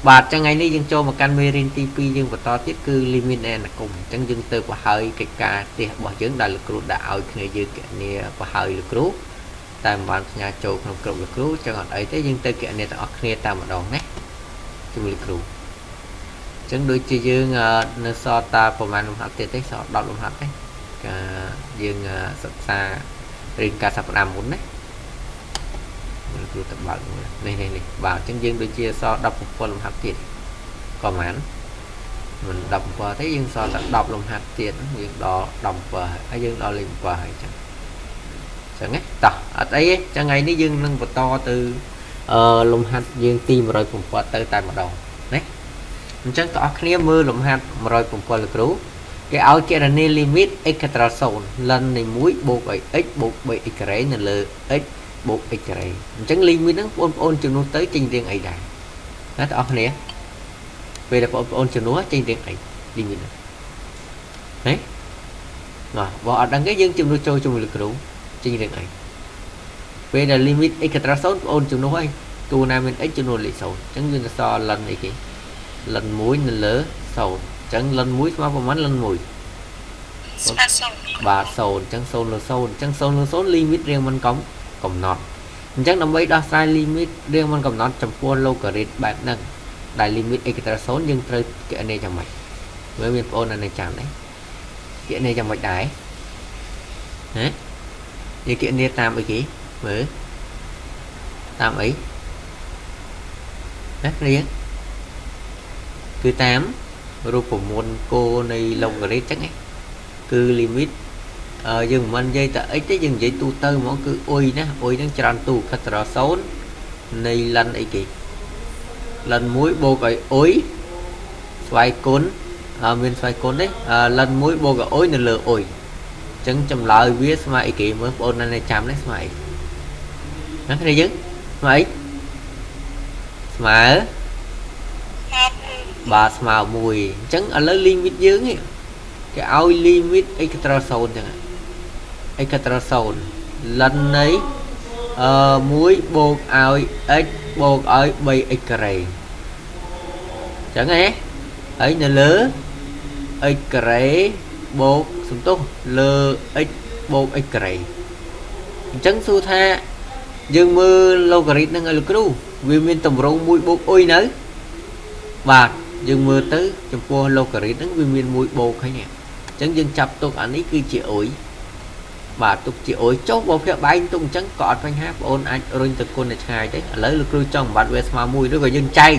បាទចឹងថ្ងៃនេះយើងចូលមកកាន់មេរៀនទី2យើងបន្តទៀតគឺ limit នៃអនុគមន៍អញ្ចឹងយើងទៅប្រហើយកិច្ចការផ្ទះរបស់យើងដែលលោកគ្រូដាក់ឲ្យគ្នាយើងគណនាប្រហើយលោកគ្រូតែមិនបានផ្ញើចូលក្នុងក្រុមលោកគ្រូចឹងអត់អីទេយើងទៅគណនាទាំងអស់គ្នាតាមម្ដងណាជាមួយលោកគ្រូអញ្ចឹងដូចជាយើងនៅសល់តាប្រហែលលំហាត់ទៀតទេសល់10លំហាត់ទេការយើងសិក្សារៀនការសប្តាហ៍មុនណាលោកគ្រូទៅបើកមើលនេះនេះនេះបាទអញ្ចឹងយើងដូចជាសល់17លំហាត់ទៀតក៏ប៉ុន្មានមិន17ទេយើងសល់តែ10លំហាត់ទៀតយើងដល់17ហើយយើងដល់លេខ7ហើយអញ្ចឹងអញ្ចឹងណាតោះអត់អីទេចឹងថ្ងៃនេះយើងនឹងបន្តទៅអឺលំហាត់យើងទី107ទៅតែម្ដងណាអញ្ចឹងតើអស់គ្នាមើលលំហាត់107លោកគ្រូគេឲ្យគណនា limit x ខិតដល់0 ln នៃ1បូកឲ្យ x បូក 3x ការ៉េនៅលើ x បូក x ការ៉េអញ្ចឹង limit ហ្នឹងបងប្អូនជំនួសទៅចេញរៀងអីដែរណាបងប្អូនគ្នាពេលដែលបងប្អូនជំនួសចេញរៀងអី limit ហ្នឹងហេបាទបើអត់ដឹងទេយើងជំនួសចូលជាមួយលោកគ្រូចេញរៀងអីពេលដែល limit x កត្រា0បងប្អូនជំនួសអីទូណាមាន x ជំនួសលេខ0អញ្ចឹងយើងទៅសល់ ln អីគេ ln 1នៅលើ0អញ្ចឹង ln 1ស្មើប្រហែល ln 1 ស្មើ0 បាទ0អញ្ចឹង0លើ0អញ្ចឹង0លើ0 limit រៀងមិនកំកំណត់អញ្ចឹងដើម្បីដោះស្រាយ limit រៀងមិនកំណត់ចំពោះ logarit បែបហ្នឹងដែល limit x ត្រ0យើងត្រូវគណនាយ៉ាងម៉េចមើលមានបងប្អូននៅចាំទេគណនាយ៉ាងម៉េចដែរហ៎យើងគណនាតាមអីគេមើលតាមអីណាគ្នាគឺតាមរូបមន្តគោនៃ logarit ចឹងឯងគឺ limit យើងមិននិយាយតែ x ទេយើងនិយាយទូទៅហ្មងគឺអុយណាអុយហ្នឹងច្រើនទូខិតត្រ0នៃ ln អីគេ ln 1បូកឲ្យអុយស្វ័យគុណមានស្វ័យគុណទេ ln 1បូកឲ្យអុយនៅលើអុយអញ្ចឹងចម្លើយវាស្មើអីគេមើលបងប្អូននៅចាំនេះស្មើអីណាគ្នាយើងស្មើអីស្មើបាទស្មើ1អញ្ចឹងឥឡូវ limit យើងនេះគេឲ្យ limit x ត្រ0អញ្ចឹង x ត្រ0 ln នៃអឺ1បូកឲ្យ x បូកឲ្យ 3x ការ៉េអញ្ចឹងហ៎ហើយនៅលើ x ការ៉េបូកសំទោសលើ x បូក x ការ៉េអញ្ចឹងសួរថាយើងមើល logarit ហ្នឹងឲ្យលោកគ្រូវាមានតម្រង1បូកអុយនៅបាទយើងមើលទៅចំពោះ logarit ហ្នឹងវាមាន1បូកហើយនេះអញ្ចឹងយើងចាប់ទុកអានេះគឺជាអុយបាទទុកជាអុយចុះបើភាគបែងទុកអញ្ចឹងក៏អត់បញ្ហាបងអូនអាចរុញទៅគុណទៅឆ្ងាយទេឥឡូវលោកគ្រូចង់បំបត្តិវាស្មើ1ឬក៏យើងចែក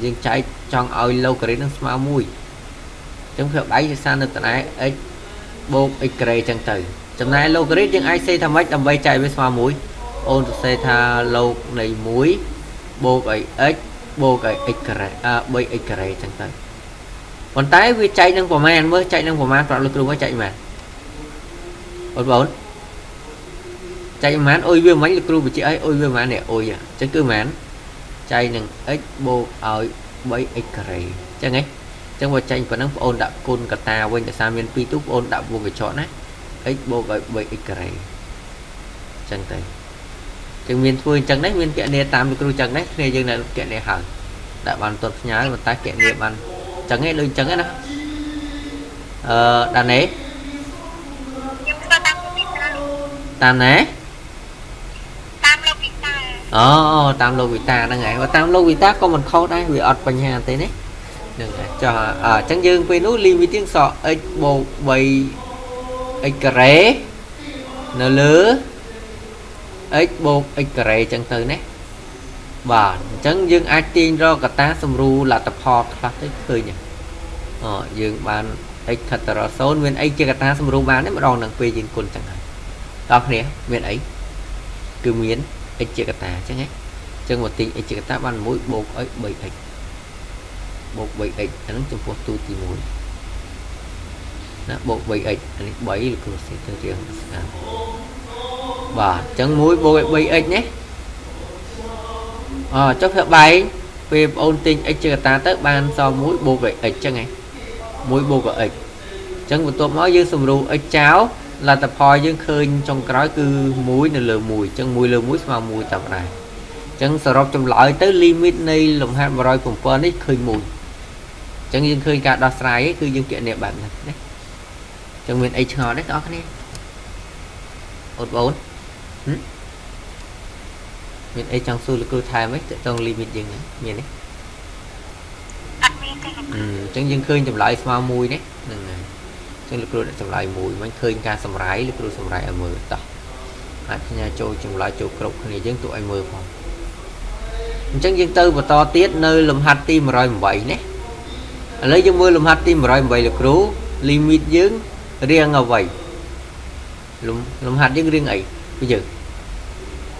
យើងចែកចង់ឲ្យ logarit នឹងស្មើ1អញ្ចឹងភាគបែងជាសារនៅតណែ x បូក x ការ៉េអញ្ចឹងទៅចំណែក logarit យើងអាចសេថាម៉េចដើម្បីចែកវាស្មើ1អូនសរសេរថា log នៃ1បូកឲ្យ x បូកឲ្យ x ការ៉េអ 3x ការ៉េអញ្ចឹងទៅប៉ុន្តែវាចែកនឹងប្រមាណមើលចែកនឹងប្រមាណប្រាប់លោកគ្រូមកចែកប្រមាណបងប្អូនចែកប្រមាណអុយវាមិញលោកគ្រូបញ្ជាក់ឲ្យអុយវាប្រមាណនេះអុយអញ្ចឹងគឺប្រមាណចែកនឹង x បូកឲ្យ 3x ការ៉េអញ្ចឹងហ៎អញ្ចឹងបើចែកប៉ុណ្ណឹងបងអូនដាក់គុណកតាវិញដោយសារមាន2ទូបងអូនដាក់វងកញ្ចក់ណា x បូកឲ្យ 3x ការ៉េអញ្ចឹងទៅចឹងមានធ្វើអញ្ចឹងនេះមានគណនាតាមលោកគ្រូអញ្ចឹងនេះគ្នាយើងនៅគណនាហើយដាក់បានទាត់ផ្ញើប៉ុន្តែគណនាបានអញ្ចឹងឯងដូចអញ្ចឹងណាអឺដាណេ ខ្ញុំធ្វើតាមលោកវិតា តាមណា តាមលោកវិតា អូតាមលោកវិតាហ្នឹងហើយបើតាមលោកវិតាក៏មិនខុសដែរវាអត់បញ្ហាទេណាហ្នឹងហើយចុះអញ្ចឹងយើងពេលនោះ limit ទៀងស x បូក3 x ការ៉េនៅលើ x បូក x ការ៉េអញ្ចឹងទៅណាបាទអញ្ចឹងយើងអាចទាញរកកតាសម្រួលលទ្ធផលខ្លះទៅឃើញអូយើងបាន x ខិតទៅរក0មានអីជាកតាសម្រួលបានទេម្ដងនឹងពេលយើងគុណចឹងហើយដល់គ្នាមានអីគឺមាន x ជាកតាអញ្ចឹងហ៎អញ្ចឹងមកទាញ x ជាកតាបាន1បូកឲ្យ 3x បូក 3x អាហ្នឹងចំពោះទូទី1ណាបូក 3x អានេះ3លោកគ្រូសេទៅរៀងស្អាតបាទអញ្ចឹង1បូក 3x នេះអចុះវាបែងពេលបងអូនទិញ x ជាកតាទៅបានសល់1បូកឲ្យ x អញ្ចឹងហ៎1បូកឲ្យ x អញ្ចឹងបន្ទាប់មកយើងសម្រួល x ចោលលទ្ធផលយើងឃើញចុងក្រោយគឺ1នៅលើ1អញ្ចឹង1លើ1ស្មើ1តែដែរ ចឹងសរុបចម្លើយទៅ limit នៃលំហាត់107នេះឃើញ1អញ្ចឹងយើងឃើញការដោះស្រាយគឺយើងគណនាបែបហ្នឹងណាចឹងមានអីឆ្ងល់ទេបងប្អូនគ្នាបងប្អូនមានអីចង់សួរលោកគ្រូថែមទេតើតង limit យើងហ្នឹងមានទេ អត់មានទេលោក អញ្ចឹងយើងឃើញចម្លើយស្មើ1នេះហ្នឹងហើយអញ្ចឹងលោកគ្រូដាក់ចម្លើយ1មិនឃើញការសម្រាយលោកគ្រូសម្រាយឲ្យមើលតោះអាចផ្ញើចូលចម្លើយចូលគ្រប់គ្នាយើងទុកឲ្យមើលផងអញ្ចឹងយើងទៅបន្តទៀតនៅលំហាត់ទី108ណាឥឡូវយើងមើលលំហាត់ទី108លោកគ្រូ limit យើងរៀងអ្វីលំហាត់យើងរៀងអីពីយើង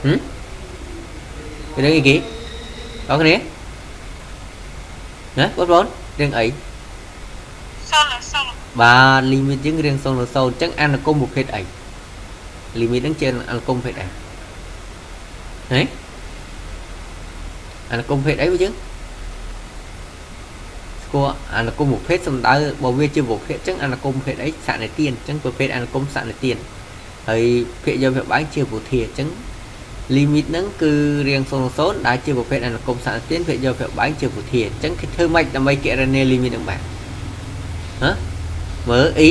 ហឹមរៀងអីគេបងគ្នាណាបងប្អូនរៀងអី 0 0 បាទ limit យើងរៀង0 0អញ្ចឹងអនុគមប្រភេទអី limit ហ្នឹងជាអនុគមប្រភេទអីហេអនុគមប្រភេទអីវិញយើងស្គាល់អនុគមប្រភេទសំដៅបើវាជាប្រភេទអញ្ចឹងអនុគមប្រភេទអីសនិទានអញ្ចឹងប្រភេទអនុគមសនិទានហើយភាគយកភាគបែងជាពុធាអញ្ចឹង limit ហ្នឹងគឺរៀង0 0ដែលជាប្រភេទអនុគមសនិទានភាគយកភាគបែងជាពុធាអញ្ចឹងគេធ្វើម៉េចដើម្បីគណនា limit ហ្នឹងបានហ៎មើលអ៊ី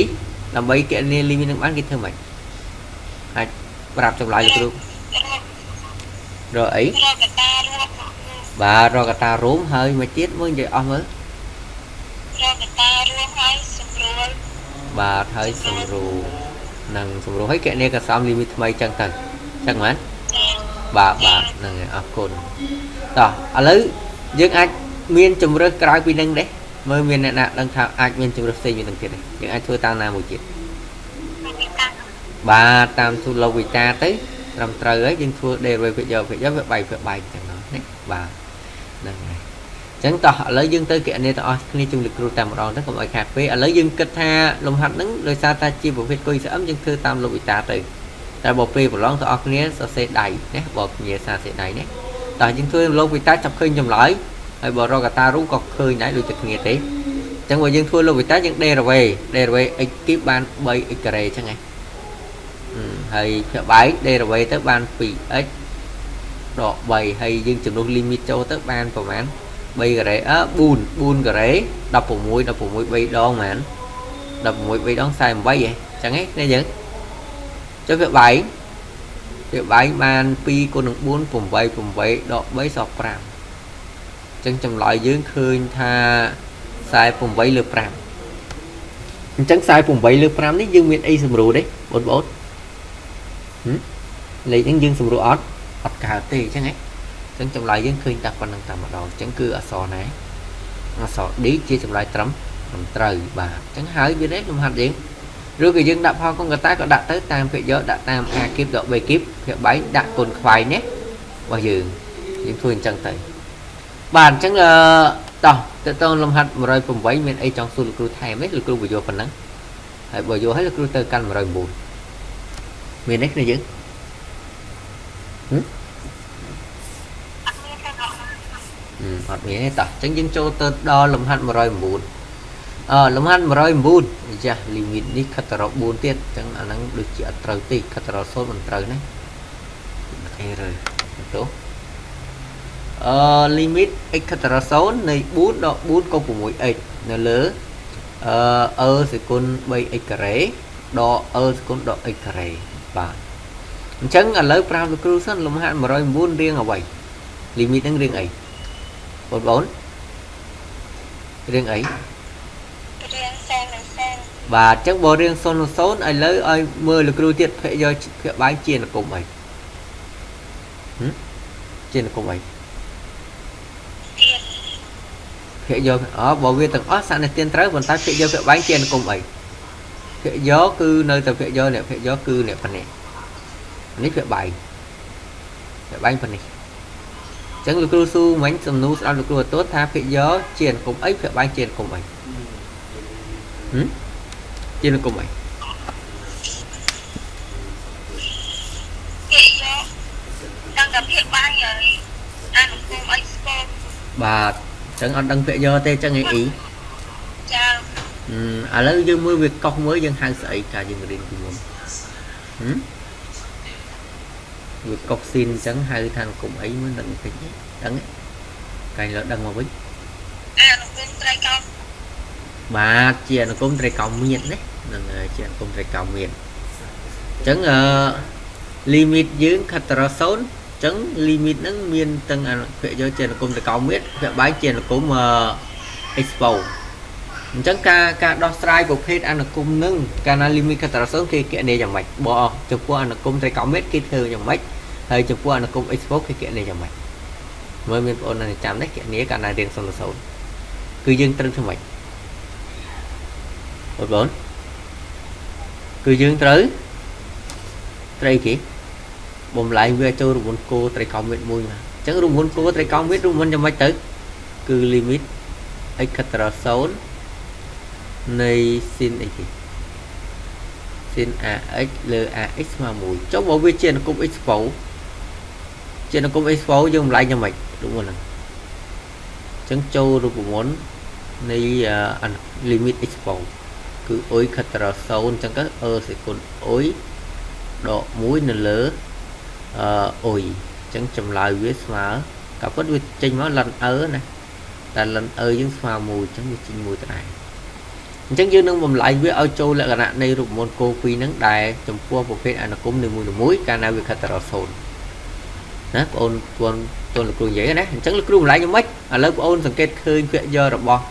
ដើម្បីគណនា limit ហ្នឹងបានគេធ្វើម៉េចអាចប្រាប់ចម្លើយលោកគ្រូរកអី រកកតារួម បាទរកកតារួមហើយមកទៀតមើលនិយាយអស់មើល រកកតារួមហើយសម្រួល បាទហើយសម្រួលនឹងសម្រួលហើយកណនីកសំ limit ថ្មីចឹងទៅចឹងមែនបាទបាទហ្នឹងហើយអរគុណតោះឥឡូវយើងអាចមានជំរើសក្រៅពីនឹងទេមើលមានអ្នកណាដឹងថាអាចមានជំរើសផ្សេងពីនឹងទៀតទេយើងអាចធ្វើតាមណាមួយទៀតបាទតាមទូឡូវិតាទៅត្រឹមត្រូវហើយយើងធ្វើ derivative យកភាគយកវាបែកវាបែកចឹងណាបាទហ្នឹងហើយចឹងតោះឥឡូវយើងទៅគណនាទាំងអស់គ្នាជំរាបគ្រូតែម្ដងទៅកុំឲ្យខាតពេលឥឡូវយើងគិតថាលំហាត់ហ្នឹងដោយសារតែជាប្រភេទគុយស្អឹមយើងធ្វើតាមលោកវិតាទៅតែបើពេលប្រឡងទាំងអស់គ្នាសរសេរដៃណាបើគ្នាសារសេដៃណាតោះយើងធ្វើលោកវិតាចាប់ឃើញចម្លើយហើយបើរកកតារូក៏ឃើញដែរដូចតែគ្នាទេអញ្ចឹងបើយើងធ្វើលោកវិតាយើង derivative derivative x គីបបាន 3x ការ៉េអញ្ចឹងហ៎ហើយភាគបែក derivative ទៅបាន 2x ដក3ហើយយើងចំនួន limit ចូលទៅបានប្រហែល3ការ៉េអើ4 4ការ៉េ16 16 3ដងហ្មង16 3ដង48ហ៎ចឹងហ៎នេះយើងចុះវាបែកវាបែកបាន2គុណនឹង4 8 8ដក3សល់5ចឹងចម្លើយយើងឃើញថា48លើ5អញ្ចឹង48លើ5នេះយើងមានអីសម្រួលទេបងប្អូនលេខហ្នឹងយើងសម្រួលអត់អត់កើតទេអញ្ចឹងហ៎អញ្ចឹងចម្លើយយើងឃើញតែប៉ុណ្្នឹងតែម្ដងអញ្ចឹងគឺអក្សរណាអក្សរ D ជាចម្លើយត្រឹមត្រូវបាទអញ្ចឹងហើយវានេះលំហាត់យើងឬក៏យើងដាក់ផលកុងកតាក៏ដាក់ទៅតាមភាគយកដាក់តាម A គីបដក B គីបភាគបែងដាក់គុណខ្វែងណារបស់យើងយើងធ្វើអញ្ចឹងទៅបាទអញ្ចឹងអឺតោះទៅតលំហាត់108មានអីចង់សួរលោកគ្រូថែមទេលោកគ្រូបញ្យល់ប៉ុណ្ណឹងហើយបើយល់ហើយលោកគ្រូទៅកាន់109មានទេគ្នាយើងអត់មានទេតោះអញ្ចឹងយើងចូលទៅដល់លំហាត់109អឺលំហាត់109ចាស់ limit នេះខិតទៅរក4ទៀតអញ្ចឹងអាហ្នឹងដូចជាអត់ត្រូវទេខិតទៅរក0មិនត្រូវណាអេរើទោះអឺ limit x ខិតទៅរក0នៃ4ដក4កុំ 6x នៅលើអឺ e សេគុណ 3x ការ៉េដក e សេគុណដក x ការ៉េបាទអញ្ចឹងឥឡូវប្រាប់លោកគ្រូសិនលំហាត់109រៀងអ្វី limit ហ្នឹងរៀងអីបងប្អូនរៀងអី រៀង0 0 បាទអញ្ចឹងបើរៀង0 0ឥឡូវឲ្យមើលលោកគ្រូទៀតភាគយកភាគបែងជាអនុគមអីជាអនុគមអី ទៀត ភាគយកអបើវាទាំងអស់សនិទានត្រូវប៉ុន្តែភាគយកភាគបែងជាអនុគមអីភាគយកគឺនៅតែភាគយកអ្នកភាគយកគឺអ្នកប៉ុណ្នេះនេះភាគបែងភាគបែងប៉ុណ្នេះចឹងលោកគ្រូស៊ូមិញសំណួរស្ដាប់លោកគ្រូអត់ទោសថាភាគយកជាអនុគមអីភាគបែងជាអនុគមអីជាអនុគមអី ភាគយកដល់តែភាគបែងហើយអនុគមអីស្គម បាទចឹងអត់ដឹងភាគយកទេចឹងឯអ៊ី ចា ឥឡូវយើងមើលវាកោះមើលយើងហៅស្អីកាយើងរៀនពីមុន វាកុសស៊ីនអញ្ចឹងហៅថាអនុគមអីមើលដឹងតិចដឹងកាញ់លើដឹងមកវិញ អនុគមត្រីកោណ បាទជាអនុគមត្រីកោណមានណាហ្នឹងហើយជាអនុគមត្រីកោណមានអញ្ចឹងអឺ limit យើងខិតទៅរក0អញ្ចឹង limit ហ្នឹងមានទាំងអនុភាគយកជាអនុគមត្រីកោណមានភាគបែងជាអនុគម expo អញ្ចឹងការដោះស្រាយប្រភេទអនុគមនឹងកាលណា limit ខិតទៅរក0គេគណនាយ៉ាងម៉េចបើចំពោះអនុគមត្រីកោណមានគេធ្វើយ៉ាងម៉េចហើយចំពោះអនុគម expo គេគណនាយ៉ាងម៉េចមើលមានបងប្អូននៅចាំនេះគណនាកាលណារៀង0ទៅ0គឺយើងត្រូវធ្វើម៉េចបងប្អូនគឺយើងត្រូវត្រូវគេបំលែងវាចូលរូបមន្តគោត្រីកោណមានមួយមកអញ្ចឹងរូបមន្តគោត្រីកោណមានរូបមន្តយ៉ាងម៉េចទៅគឺ limit x ខិតទៅដល់0នៃ sin អីគេ sin ax លើ ax ស្មើ1ចុះបើវាជាអនុគម expo ជាអនុគម expo យើងបំលែងយ៉ាងម៉េចរូបមន្តហ្នឹងអញ្ចឹងចូលរូបមន្តនៃ limit expo គឺ u ខិតទៅដល់0អញ្ចឹងទៅ e សេគុណ u ដក1នៅលើអឺ u អញ្ចឹងចម្លើយវាស្មើក៏ពិតវាចេញមក ln e ណាតែ ln e យើងស្មើ1អញ្ចឹងវាចេញ1ដែរអញ្ចឹងយើងនឹងបំលែងវាឲ្យចូលលក្ខណៈនៃរូបមន្តគោពីរហ្នឹងដែលចំពោះប្រភេទអនុគមនីមួយៗកាលណាវាខិតទៅដល់0ណាបងអូនបងតូនលោកគ្រូនិយាយណាអញ្ចឹងលោកគ្រូបំលែងយ៉ាងម៉េចឥឡូវបងអូនសង្កេតឃើញភាគយករបស់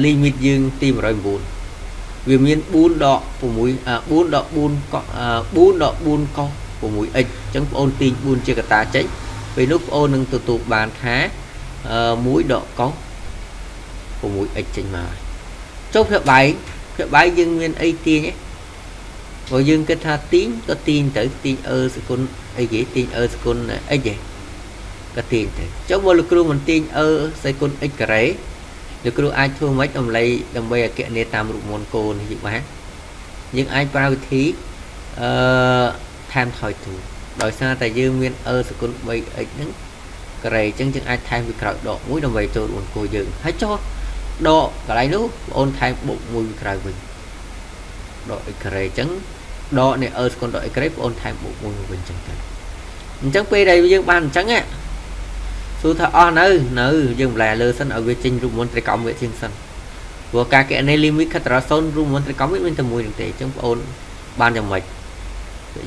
limit យើងទី109វាមាន4ដក6 4ដក4ក4ដក4កុស 6x អញ្ចឹងបងអូនទាញ4ជាកតាចេញពេលនោះបងអូននឹងទទួលបានថា1ដកកុស 6x ចេញមកចុះភាគបែងភាគបែងយើងមានអីទាញទេបើយើងគិតថាទាញក៏ទាញទៅទាញ e សគុណអីគេទាញ e សគុណ x ទេក៏ទាញទៅចុះបើលោកគ្រូមិនទាញ e សគុណ x ការ៉េលោកគ្រូអាចធ្វើម៉េចដើម្បីដើម្បីឲ្យគណនាតាមរូបមន្តគោនេះយើងបានយើងអាចប្រើវិធីអឺថែមថយទូដោយសារតែយើងមាន e សគុណ 3x ហ្នឹងការ៉េអញ្ចឹងយើងអាចថែមពីក្រោយដកមួយដើម្បីចូលរូបមន្តគោយើងហើយចុះដកកន្លែងនោះបងអូនថែមបូកមួយពីក្រោយវិញដក x ការ៉េអញ្ចឹងដកនៃ e ស្គុណដក x ការ៉េបងអូនថែមបូកមួយវិញអញ្ចឹងទៅអញ្ចឹងពេលដែលយើងបានអញ្ចឹងសួរថាអស់នៅនៅយើងបន្លែលើសិនឲ្យវាចេញរូបមន្តត្រីកោណវាជាងសិនព្រោះការគណនា limit ខិតដល់0រូបមន្តត្រីកោណវាមានតែមួយនឹងទេអញ្ចឹងបងអូនបានយ៉ាងម៉េច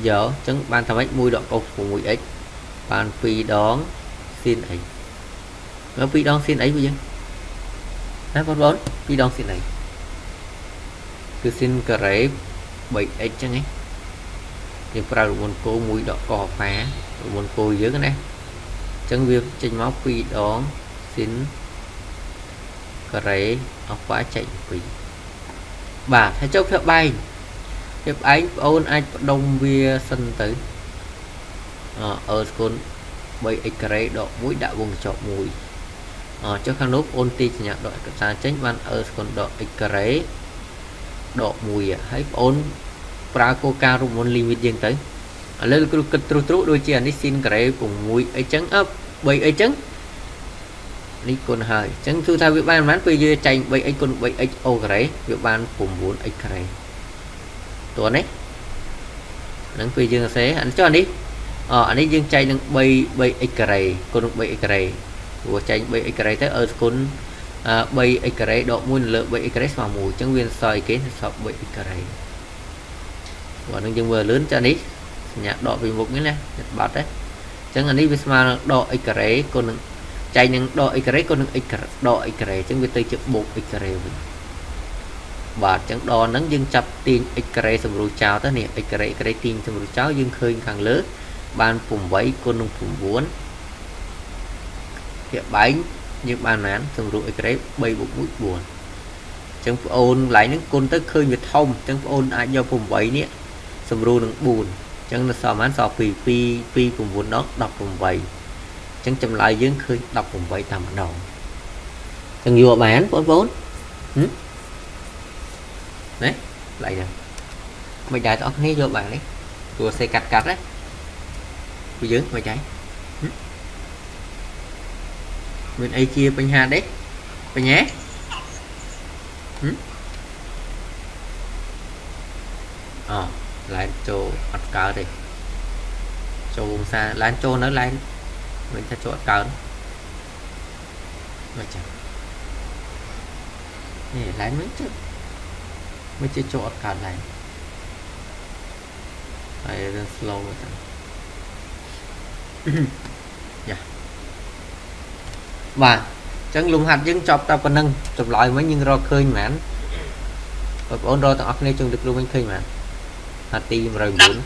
យកអញ្ចឹងបានថាម៉េច1ដកកុស 6x បាន2ដង sin x មើល2ដង sin អីវិញយើងណាបងប្អូន2ដង sin អីគឺ sin ការ៉េ 3x ចឹងឯងយើងប្រើរូបមន្តគោ1ដកកហ្វារូបមន្តគោយើងណាអញ្ចឹងវាចេញមក2ដង sin ការ៉េអហ្វាចែក2បាទហើយចូលភាគបែងភាគបែងបងអូនអាចបដុំវាសិនទៅអឺស្គុណ 3x ការ៉េដក1ដាក់វងកញ្ចក់1អចុះខាងនោះបងអូនទីសញ្ញាដកឯកសារចេញបាន e ស្គុណដក x ការ៉េដក1ហើយបងអូនប្រើគោលការណ៍រូបមន្ត limit យើងទៅឥឡូវលោកគ្រូគិតត្រុសត្រុសដូចជាអានេះ sin ការ៉េ6អីចឹងអឺ3អីចឹងនេះគុណហើយអញ្ចឹងគឺថាវាបានប៉ុន្មានពេលយើងចែង 3x គុណ 3x អូការ៉េវាបាន 9x ការ៉េតោះនេះហ្នឹងពេលយើងសរសេរអានេះចុះអានេះអអានេះយើងចែកនឹង3 3x ការ៉េគុណនឹង 3x ការ៉េព្រោះចែក 3x ការ៉េទៅអឺគុណ 3x ការ៉េដក1នៅលើ 3x ការ៉េស្មើ1អញ្ចឹងវាសល់អីគេសល់ 3x ការ៉េព្រោះអានឹងយើងមើលលឿនចានេះសញ្ញាដកពីមុខនេះណាបាត់ទេអញ្ចឹងអានេះវាស្មើនឹងដក x ការ៉េគុណនឹងចែកនឹងដក x ការ៉េគុណនឹង x ដក x ការ៉េអញ្ចឹងវាទៅជាបូក x ការ៉េវិញបាទអញ្ចឹងដកហ្នឹងយើងចាប់ទាញ x ការ៉េសម្រួលចោលទៅនេះ x ការ៉េ x ការ៉េទាញសម្រួលចោលយើងឃើញខាងលើបាន8គុណនឹង9ភាគបែងយើងបានប៉ុន្មានសម្រួល x ការ៉េ3បូក1 4អញ្ចឹងបងអូនកន្លែងហ្នឹងគុណទៅឃើញវាធំអញ្ចឹងបងអូនអាចយក8នេះសម្រួលនឹង4អញ្ចឹងនៅសល់ប៉ុន្មានសល់2 2 2 9ដង18អញ្ចឹងចម្លើយយើងឃើញ18តាមម្ដងអញ្ចឹងយកបានបងប្អូនណាកន្លែងហ្នឹងមិនដែរបងប្អូនគ្នាយកបាននេះព្រោះសេកាត់កាត់ណាពួកយើងមិនដែរមានអីជាបញ្ហាទេបញ្ញាអូឡែនចូលអត់កើតទេ ចូលភាសាឡានចូលនៅឡានមិនថាចូលអត់កើនមកចឹងនេះឡានមិនជិះមិនជិះចូលអត់កើនឡានហើយរឿង slow ចឹងយ៉ាបាទអញ្ចឹងលំហាត់យើងចប់តែប៉ុណ្្នឹងចម្លើយវិញយើងរកឃើញហ្មងបងប្អូនរកទាំងអស់គ្នាជុំទៅគ្រូវិញឃើញហ្មងហាត់ទី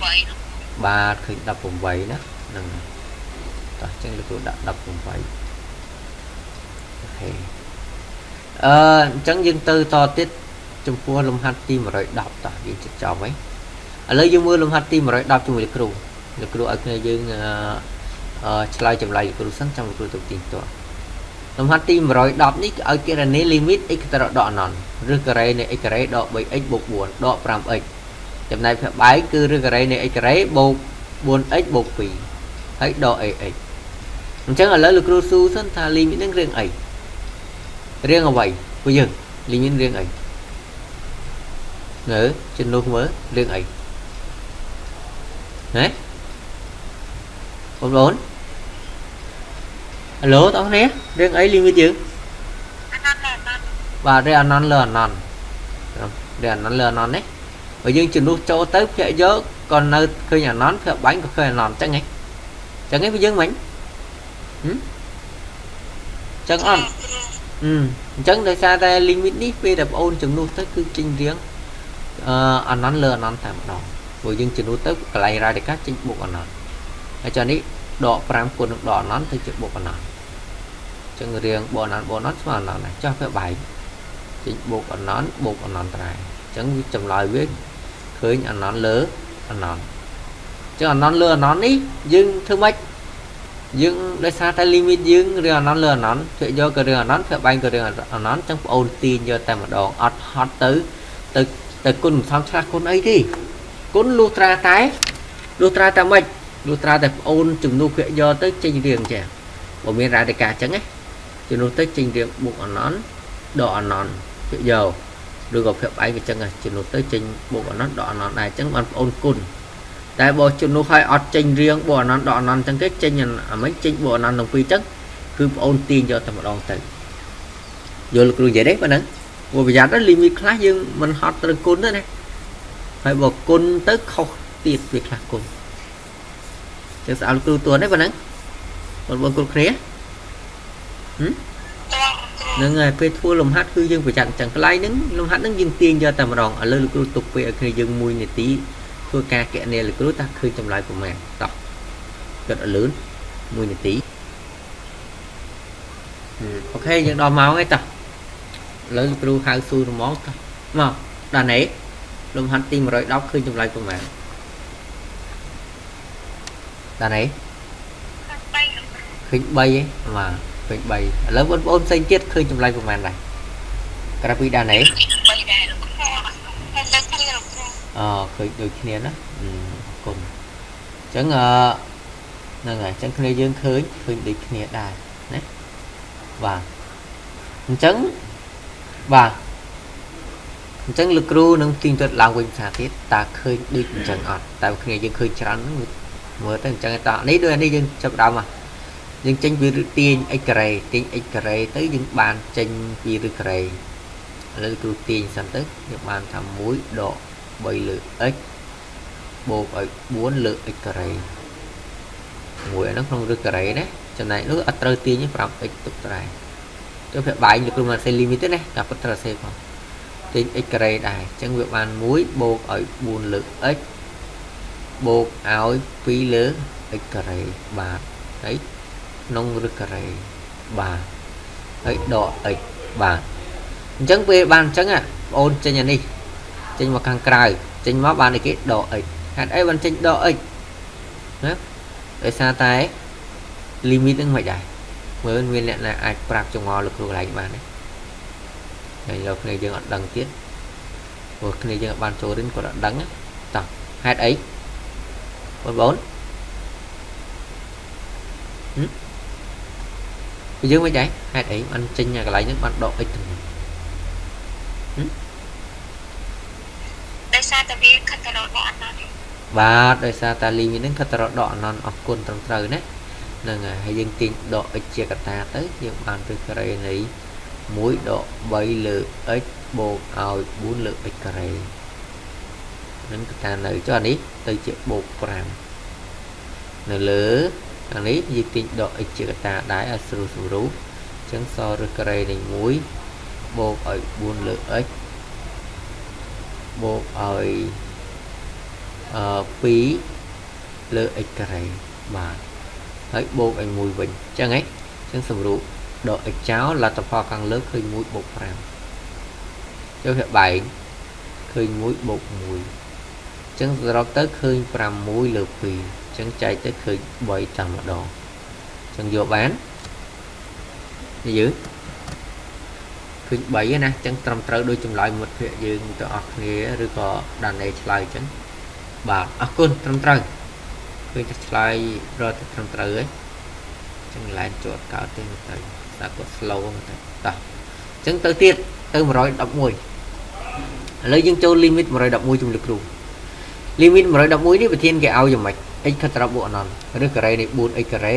109បាទឃើញ18ណាហ្នឹងតោះអញ្ចឹងលោកគ្រូដាក់18អូខេអញ្ចឹងយើងទៅតទៀតចំពោះលំហាត់ទី110តោះយើងជិតចប់ហើយឥឡូវយើងមើលលំហាត់ទី110ជាមួយលោកគ្រូលោកគ្រូឲ្យគ្នាយើងឆ្លើយចម្លើយលោកគ្រូសិនចាំលោកគ្រូទៅទីតលំហាត់ទី110នេះឲ្យគណនា limit x ទៅដកអនន្តឬការ៉េនៃ x ការ៉េដក 3x បូក4ដក 5x ចំណែកភាគបែកគឺឬការ៉េនៃ x ការ៉េបូក 4x បូក2ហើយដក ax អញ្ចឹងឥឡូវលោកគ្រូស៊ូសិនថា limit នឹងរឿងអីរឿងអ្វីពួកយើង limit រឿងអីនៅជំនួសមើលរឿងអីហ៎បងប្អូនអាឡូបងប្អូនរឿងអី limit យើងបាទរឿងអនន្តលើអនន្តរឿងអនន្តលើអនន្តនេះបើយើងជំនួសចូលទៅភាគយកក៏នៅឃើញអនន្តភាគបាញ់ក៏ឃើញអនន្តចឹងហ៎ចឹងហ៎ពួកយើងមិញចឹងអត់អញ្ចឹងដោយសារតែ limit នេះពេលដែលបងអូនជំនួសទៅគឺចេញរៀងអនន្តលើអនន្តតែម្ដងព្រោះយើងជំនួសទៅកន្លែង radical ចេញបូកអនន្តហើយចានេះដក5គុណនឹងដកអនន្តទៅជាបូកអនន្តចឹងរៀងបូកអនន្តបូកអនន្តស្មើអនន្តដែរចុះវាបែកចេញបូកអនន្តបូកអនន្តដែរអញ្ចឹងវាចម្លើយវាឃើញអនន្តលើអនន្តចឹងអនន្តលើអនន្តនេះយើងធ្វើម៉េចយើងដោយសារតែ limit យើងរឿងអនន្តលើអនន្តភាគយកក៏រឿងអនន្តភាគបែងក៏រឿងអនន្តចឹងប្អូនទាញយកតែម្ដងអត់ហត់ទៅទៅទៅគុណមិនសមឆ្លាស់គុណអីទេគុណលុះត្រាតែលុះត្រាតែម៉េចលុះត្រាតែប្អូនជំនួសភាគយកទៅចេញរៀងចាបើមានរ៉ាឌីកាចឹងណាជំនួសទៅចេញរៀងបូកអនន្តដកអនន្តភាគយកឬក៏ភាគបែងក៏ចឹងដែរជំនួសទៅចេញបូកអនន្តដកអនន្តដែរចឹងបានប្អូនគុណតែបើជំនួសឲ្យអត់ចេញរៀងបូកអនន្តដកអនន្តចឹងទេចេញអាមិញចេញបូកអនន្តទាំងពីរចឹងគឺប្អូនទាញយកតែម្ដងទៅយល់គ្រូនិយាយទេប៉ុណ្ណឹងព្រោះប្រយ័ត្ន limit ខ្លះយើងមិនហត់ត្រូវគុណទេណាហើយបើគុណទៅខុសទៀតវាខ្លះគុណចឹងស្អាតគ្រូទួនទេប៉ុណ្ណឹងបងប្អូនគ្រប់គ្នាហ្នឹងហើយពេលធ្វើលំហាត់គឺយើងប្រយ័ត្នចឹងកន្លែងហ្នឹងលំហាត់ហ្នឹងយើងទាញយកតែម្ដងឥឡូវលោកគ្រូទុកពេលឲ្យគ្នាយើង1នាទីធ្វើការកណនាលោកគ្រូតើឃើញចម្លើយប្រមាណតោះគិតឲ្យលឿន1នាទីអូខេយើងដល់ម៉ោងហើយតោះឥឡូវលោកគ្រូហៅស៊ូរហ្មងតោះមកដល់នេះលំហាត់ទី110ឃើញចម្លើយប្រមាណដល់នេះឃើញ3ឯងបាទឃើញ3ឥឡូវបងប្អូនផ្សេងទៀតឃើញចម្លើយប្រមាណដែរក្រៅពីដល់នេះអឃើញដូចគ្នាណាអរគុណអញ្ចឹងហ្នឹងហើយអញ្ចឹងគ្នាយើងឃើញដូចគ្នាដែរណាបាទអញ្ចឹងបាទអញ្ចឹងលោកគ្រូនឹងទីងទាត់ឡើងវិញភាសាទៀតតើឃើញដូចអញ្ចឹងអត់តែគ្នាយើងឃើញច្រើនហ្នឹងមើលទៅអញ្ចឹងតនេះដូចនេះយើងចាប់ដើមមកយើងចេញពីទាញ x ការ៉េទាញ x ការ៉េទៅយើងបានចេញពីឬការ៉េឥឡូវគ្រូទាញសិនទៅយើងបានថា1ដក3លើ x បូកឲ្យ4លើ x ការ៉េមួយហ្នឹងក្នុងឬការ៉េណាចំណែកនោះអត់ត្រូវទាញ 5x ទុកត្រែទៅវាបែងលោកគ្រូមកសេ limit ទេណាការពិតត្រូវសេផងទាញ x ការ៉េដែរអញ្ចឹងវាបាន1បូកឲ្យ4លើ x បូកឲ្យ2លើ x ការ៉េបាទហើយក្នុងឬការ៉េបាទហើយដក x បាទអញ្ចឹងពេលបានអញ្ចឹងបងអូនចេញអានេះចេញមកខាងក្រៅចេញមកបានអីគេដក x ហេតុអីបានចេញដក x ណាដោយសារតែ limit ហ្នឹងមិនដែរមើលមានអ្នកណាអាចប្រាប់ចងល់លោកគ្រូកន្លែងបានទេហើយលោកគ្នាយើងអត់ដឹងទៀតព្រោះគ្នាយើងអត់បានចូលរៀនគាត់អត់ដឹងតោះហេតុអីបងប្អូនយើងមិនដែរហេតុអីបានចេញកន្លែងហ្នឹងបានដក x ទៅដោយសារតែវាខិតទៅរកដកអនន្ត បាទដោយសារតា limit ហ្នឹងខិតទៅរកដកអនន្តអស់គុណត្រឹមត្រូវណាហ្នឹងហើយយើងទាញដក x ជាកតាទៅយើងបានឫសការ៉េនៃ1ដក3លើ x បូកឲ្យ4លើ x ការ៉េនឹងកតានៅចុះអានេះទៅជាបូក5នៅលើអានេះយើងទាញដក x ជាកតាដែរឲ្យស្រួលសម្រួលអញ្ចឹងសល់ឫសការ៉េនៃ1បូកឲ្យ4លើ x បូកឲ្យ2លើ x ការ៉េបាទហើយបូកឲ្យ1វិញអញ្ចឹងហ៎អញ្ចឹងសម្រួលដក x ចោលលទ្ធផលខាងលើឃើញ1បូក5ចូលវាបែងឃើញ1បូក1អញ្ចឹងសរុបទៅឃើញ6លើ2អញ្ចឹងចែកទៅឃើញ3តែម្ដងអញ្ចឹងយកបាននេះយើងឃើញ3ណាអញ្ចឹងត្រឹមត្រូវដោយចម្លើយមិត្តភ័ក្តិយើងទាំងអស់គ្នាឬក៏ដានេឆ្លើយអញ្ចឹងបាទអរគុណត្រឹមត្រូវឃើញតែឆ្លើយរត់ត្រឹមត្រូវហើយអញ្ចឹងឡែនជាប់កើតទេទៅតែគាត់ slow ទៅតោះអញ្ចឹងទៅទៀតទៅ111ឥឡូវយើងចូល limit 111ជំនឿគ្រូ limit 111នេះប្រធានគេឲ្យយ៉ាងម៉េច x ខិតទៅបូកអនន្តឬការ៉េនៃ 4x ការ៉េ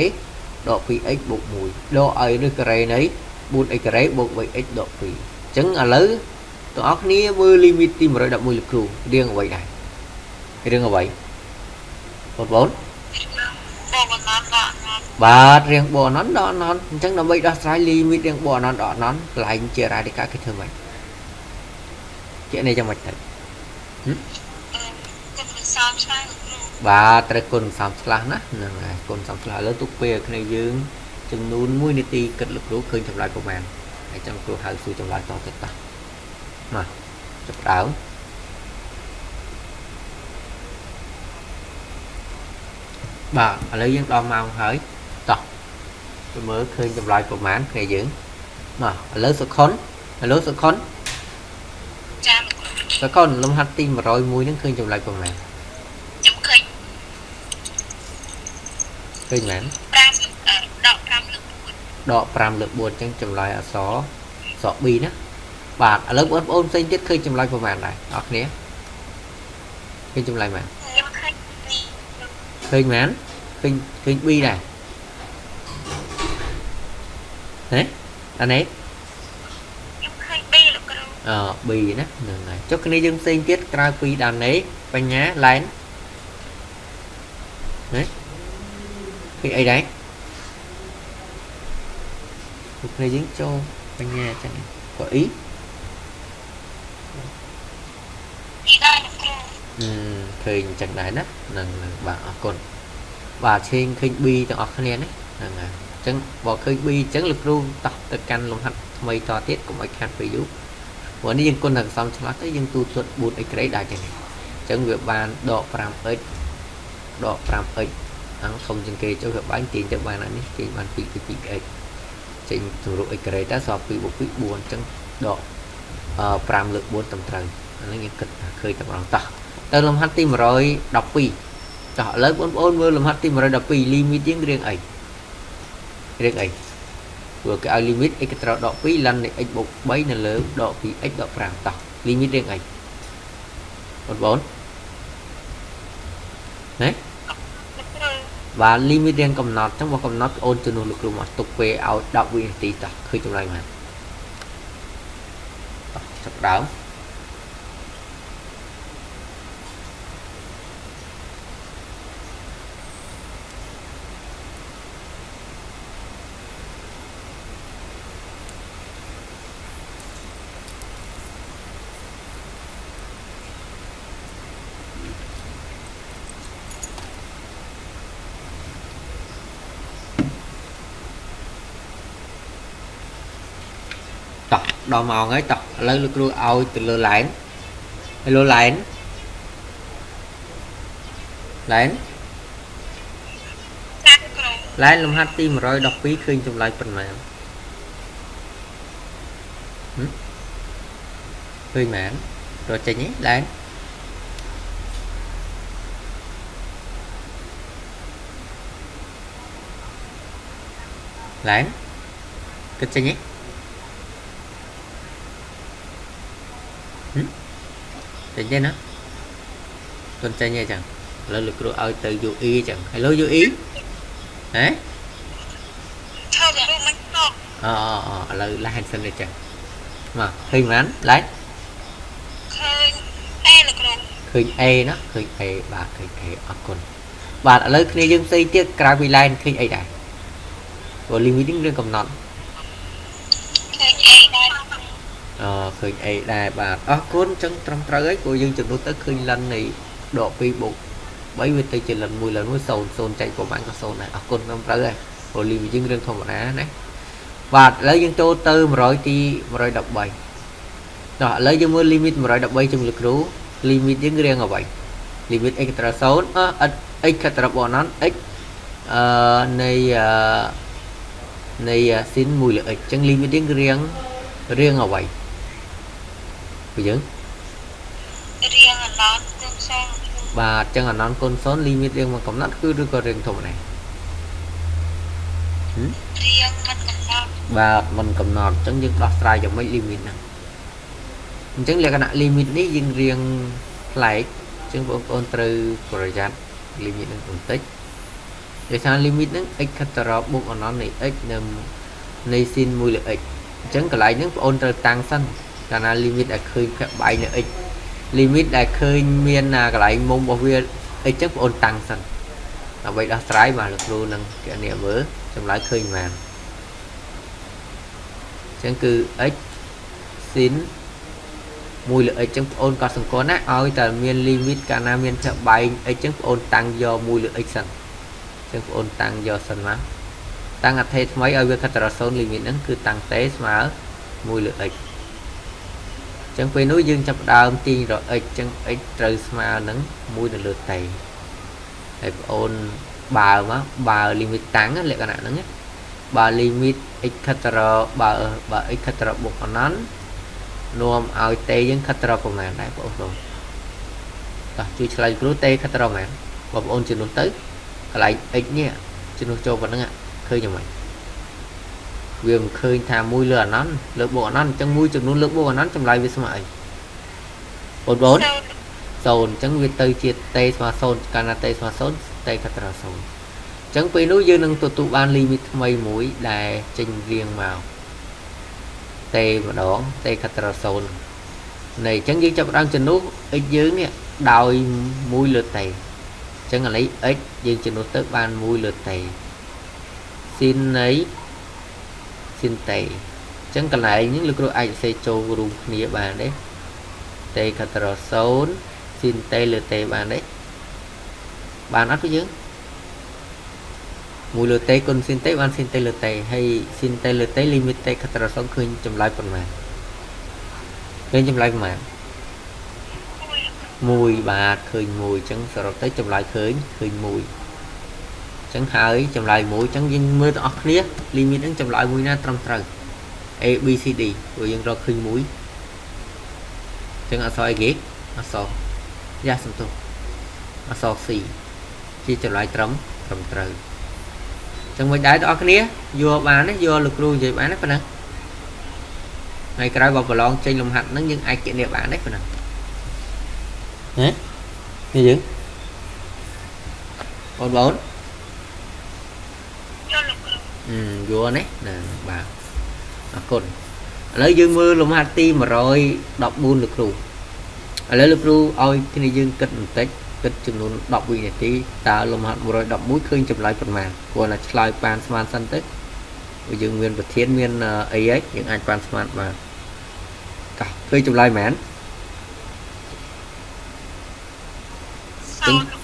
ដក 2x បូក1ដកឲ្យឬការ៉េនៃ 4x ការ៉េបូក 3x ដក2អញ្ចឹងឥឡូវទាំងអស់គ្នាមើល limit ទី111លោកគ្រូរៀងអ្វីដែររៀងអ្វីបងប្អូនបាទរៀងបូកអនន្តដកអនន្តអញ្ចឹងដើម្បីដោះស្រាយ limit រៀងបូកអនន្តដកអនន្តកន្លែងជា radical គេធ្វើម៉េចជានេះយ៉ាងម៉េចទៅបាទត្រូវគុណសំឆ្លាស់ណាហ្នឹងហើយគុណសំឆ្លាស់ឥឡូវទុកពេលឲ្យគ្នាយើងចំនួន1នាទីគិតលោកគ្រូឃើញចម្លើយប្រហែលហើយចាំគ្រូហៅសួរចម្លើយតទៅតោះមកចាប់ដើមបាទឥឡូវយើងដល់ម៉ោងហើយតោះទៅមើលឃើញចម្លើយប្រហែលគ្នាយើងមកឥឡូវសុខុនឥឡូវសុខុនចាំសុខុនលំហាត់ទី101ហ្នឹងឃើញចម្លើយប្រហែលខ្ញុំឃើញឃើញមែន5ដក5លើ4ដក5លើ4អញ្ចឹងចម្លើយអក្សរស B ណាបាទឥឡូវបងប្អូនផ្សេងទៀតឃើញចម្លើយប្រហែលដែរអរគ្នាឃើញចម្លើយមែនខ្ញុំឃើញ B ឃើញមែនឃើញ B ដែរហេអានេះខ្ញុំឃើញ B លោកគ្រូអឺ B ណាហ្នឹងហើយចុះគ្នាយើងផ្សេងទៀតក្រៅពីដានេបញ្ញាឡែនណាឃើញអីដែរគ្នាយើងចូលបញ្ញាអញ្ចឹងក៏អ៊ីដែរលោកគ្រូឃើញអញ្ចឹងដែរណាហ្នឹងបាទអរគុណបាទឈេងឃើញ B ទាំងអស់គ្នាណាហ្នឹងហើយអញ្ចឹងបើឃើញ B អញ្ចឹងលោកគ្រូតោះទៅកាន់លំហាត់ថ្មីតទៀតកុំឲ្យខាត់ពេលយូរព្រោះនេះយើងគុណតែសំឆ្លាស់ទៅយើងទូទាត់ 4x ក្រេដែរចឹងអញ្ចឹងវាបានដក 5x ដក 5x អង្គធំជាងគេចូលវាបាញ់ទាញទៅបានអានេះទាញបាន 2 2x ចេញទម្រង់ x ក្រេតើសល់2បូក2 4អញ្ចឹងដក5លើ4ត្រឹមត្រូវអានេះយើងគិតឃើញតែម្ដងតោះទៅលំហាត់ទី112តោះឥឡូវបងប្អូនមើលលំហាត់ទី112 limit យើងរៀងអីរៀងអីព្រោះគេឲ្យ limit x ត្រូវដក2 ln នៃ x បូក3នៅលើដក 2x ដក5តោះ limit រៀងអីបងប្អូនណាបាទ limit រៀងកំណត់អញ្ចឹងបើកំណត់អូនជំនួសលោកគ្រូមកទុកពេលឲ្យ10វិនាទីតោះឃើញចម្លើយមកតោះចាប់ដើមតោះដល់ម៉ោងហើយតោះឥឡូវលោកគ្រូឲ្យទៅលើឡែនហើយលើឡែនឡែនឡែនលំហាត់ទី112ឃើញចម្លើយប៉ុន្មានឃើញមែនរត់ចេញទេឡែនឡែនគិតចេញទេចេញទេណាទុនចេញទេចឹង ឥឡូវលោកគ្រូឲ្យទៅ UE ចឹង Hello UE ហ៎ ឈប់គ្រូមិនតប អូអូឥឡូវឡានសិនទេចឹងមកឃើញប៉ុន្មានឡាយ ឃើញ A លោកគ្រូ ឃើញ A ណាឃើញ A បាទឃើញ A អរគុណបាទឥឡូវគ្នាយើងផ្សេងទៀតក្រៅពី line ឃើញអីដែរព្រោះ limit នេះរឿងកំណត់ ឃើញ A ដែរ អឃើញ A ដែរបាទអរគុណចឹងត្រឹមត្រូវហើយព្រោះយើងចំនួនទៅឃើញ ln នៃដក2បូក3វាទៅជា ln 1 ln 1 0 0ចែកប្រហែលក៏0ដែរអរគុណត្រឹមត្រូវហើយព្រោះ limit យើងរឿងធម្មតាណាបាទឥឡូវយើងចូលទៅ100ទី113តោះឥឡូវយើងមើល limit 113ជំនួសគ្រូ limit យើងរៀងអ្វី limit x ត្រូវ0អឺ x ខិតត្រូវបន x អឺនៃអឺនៃ sin 1លើ x អញ្ចឹង limit យើងរៀងរៀងអ្វីពួកយើង រៀងអណនគុណ0 បាទអញ្ចឹងអណនគុណ0 limit រៀងមកកំណត់គឺឬក៏រៀងធម្មតា រៀងមិនកំណត់ បាទមិនកំណត់អញ្ចឹងយើងដោះស្រាយយ៉ាងម៉េច limit ហ្នឹងអញ្ចឹងលក្ខណៈ limit នេះយើងរៀងប្លែកអញ្ចឹងបងប្អូនត្រូវប្រយ័ត្ន limit ហ្នឹងបន្តិចដោយសារ limit ហ្នឹង x ខិតទៅរកបូកអណននៃ x នៅនៃ sin 1លើ x អញ្ចឹងកន្លែងហ្នឹងបងប្អូនត្រូវតាំងសិនកាលណា limit ដែលឃើញភាក់បែងនៅ x limit ដែលឃើញមានណាកន្លែងមុំរបស់វា x អញ្ចឹងបងប្អូនតាំងសិនដើម្បីដោះស្រាយបាទលោកគ្រូនឹងគណនាមើលចម្លើយឃើញប៉ុន្មានអញ្ចឹងគឺ x sin 1លើ x អញ្ចឹងបងប្អូនក៏សង្កត់ណាឲ្យតែមាន limit កាលណាមានភាក់បែង x អញ្ចឹងបងប្អូនតាំងយក1លើ x សិនអញ្ចឹងបងប្អូនតាំងយកសិនមកតាំងអថេថ្មីឲ្យវាខិតទៅរក0 limit ហ្នឹងគឺតាំង t ស្មើ1លើ x អញ្ចឹងពេលនោះយើងចាប់ផ្ដើមទាញរក x អញ្ចឹង x ត្រូវស្មើនឹង1នៅលើ t ហើយបងប្អូនបើមកបើ limit តាំងលក្ខណៈហ្នឹងណាបើ limit x ខិតទៅរកបើបើ x ខិតទៅរកបូកអនន្តនាំឲ្យ t យើងខិតទៅរកប្រមាណដែរបងប្អូនតោះជួយឆ្លើយគ្រូ t ខិតទៅរកប្រមាណបងប្អូនជំនួសទៅកន្លែង x នេះជំនួសចូលប៉ុណ្្នឹងឃើញយ៉ាងម៉េចវាមិនឃើញថា1លើអនន្តលើបូកអនន្តអញ្ចឹងមួយចំនួនលើបូកអនន្តចម្លើយវាស្មើអីបងប្អូន 0 0អញ្ចឹងវាទៅជា t ស្មើ0កាលណា t ស្មើ0 t ខិតទៅរក0អញ្ចឹងពេលនោះយើងនឹងទទួលបាន limit ថ្មីមួយដែលចេញរៀងមក t ម្ដង t ខិតទៅរក0នៃអញ្ចឹងយើងចាប់ផ្ដើមជំនួស x យើងនេះដោយ1លើ t អញ្ចឹងឥឡូវ x យើងជំនួសទៅបាន1លើ t sin នៃ sin t អញ្ចឹងកន្លែងនេះលោកគ្រូអាចសរសេរចូលរួមគ្នាបានទេ t ខិតទៅរក0 sin t លើ t បានទេបានអត់ពួកយើង1លើ t គុណ sin t បាន sin t លើ t ហើយ sin t លើ t limit t ខិតទៅរក0ឃើញចម្លើយប៉ុន្មានឃើញចម្លើយប៉ុន្មាន 1 1បាទឃើញ1អញ្ចឹងសរុបទៅចម្លើយឃើញឃើញ1អញ្ចឹងហើយចម្លើយ1អញ្ចឹងយើងមើលទាំងអស់គ្នា limit ហ្នឹងចម្លើយមួយណាត្រឹមត្រូវ A B C D ព្រោះយើងរកឃើញ1អញ្ចឹងអក្សរអីគេអក្សរយ៉ាសំទោសអក្សរ C ជាចម្លើយត្រឹមត្រូវអញ្ចឹងមិនដែរទាំងអស់គ្នាយកបានទេយកលោកគ្រូនិយាយបានទេប៉ុណ្ណឹងថ្ងៃក្រោយបើប្រឡងចេញលំហាត់ហ្នឹងយើងអាចគណនាបានទេប៉ុណ្ណឹងហ៎នេះយើងបងប្អូន យកលោកគ្រូ យល់ណាណាបាទអរគុណឥឡូវយើងមើលលំហាត់ទី114លោកគ្រូឥឡូវលោកគ្រូឲ្យគ្នាយើងគិតបន្តិចគិតចំនួន10វិនាទីតើលំហាត់111ឃើញចម្លើយប៉ុន្មានគ្រាន់តែឆ្លើយប៉ានស្មានសិនទៅព្រោះយើងមានប្រធានមានអីហើយយើងអាចប៉ានស្មានបានតោះឃើញចម្លើយប៉ុន្មាន 0លោកគ្រូ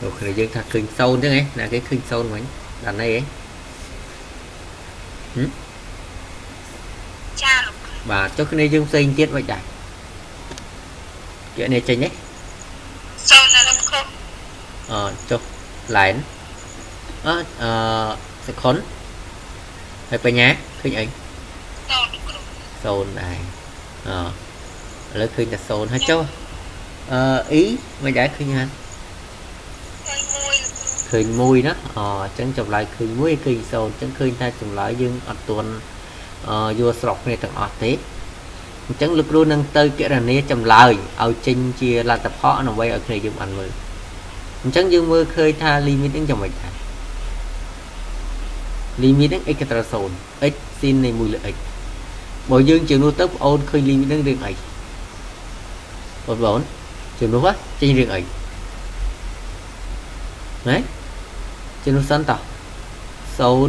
លោកគ្នាយើងថាឃើញ0អញ្ចឹងហ៎ណាគេឃើញ0មិញដល់នេះហ៎ ចាលោកគ្រូ បាទចុះគ្នាយើងផ្សេងទៀតមិនដែរគេនេះចេញទេ 0ណាលោកគ្រូ អចុះឡែនអអសខុនហើយបញ្ញាឃើញអី 0លោកគ្រូ 0ដែរអឥឡូវឃើញតែ0ហើយចុះអឺអ៊ីមិនដែរឃើញហា ឃើញ1លោកគ្រូ ឃើញ1ណាអអញ្ចឹងចម្លើយឃើញ1ឃើញ0អញ្ចឹងឃើញថាចម្លើយយើងអត់ទាន់យល់ស្របគ្នាទាំងអស់ទេអញ្ចឹងលោកគ្រូនឹងទៅគណនាចម្លើយឲ្យចេញជាលទ្ធផលដើម្បីឲ្យគ្នាយើងបានមើល អញ្ចឹងយើងមើលឃើញថា limit ហ្នឹងយ៉ាងម៉េចដែរ limit ហ្នឹង x ខិតទៅ0 x sin នៃ1លើ x បើយើងជំនួសទៅបងអូនឃើញ limit ហ្នឹងរឿងអីបងប្អូនជំនួសចេញរឿងអីណាជំនួសសិនតោះ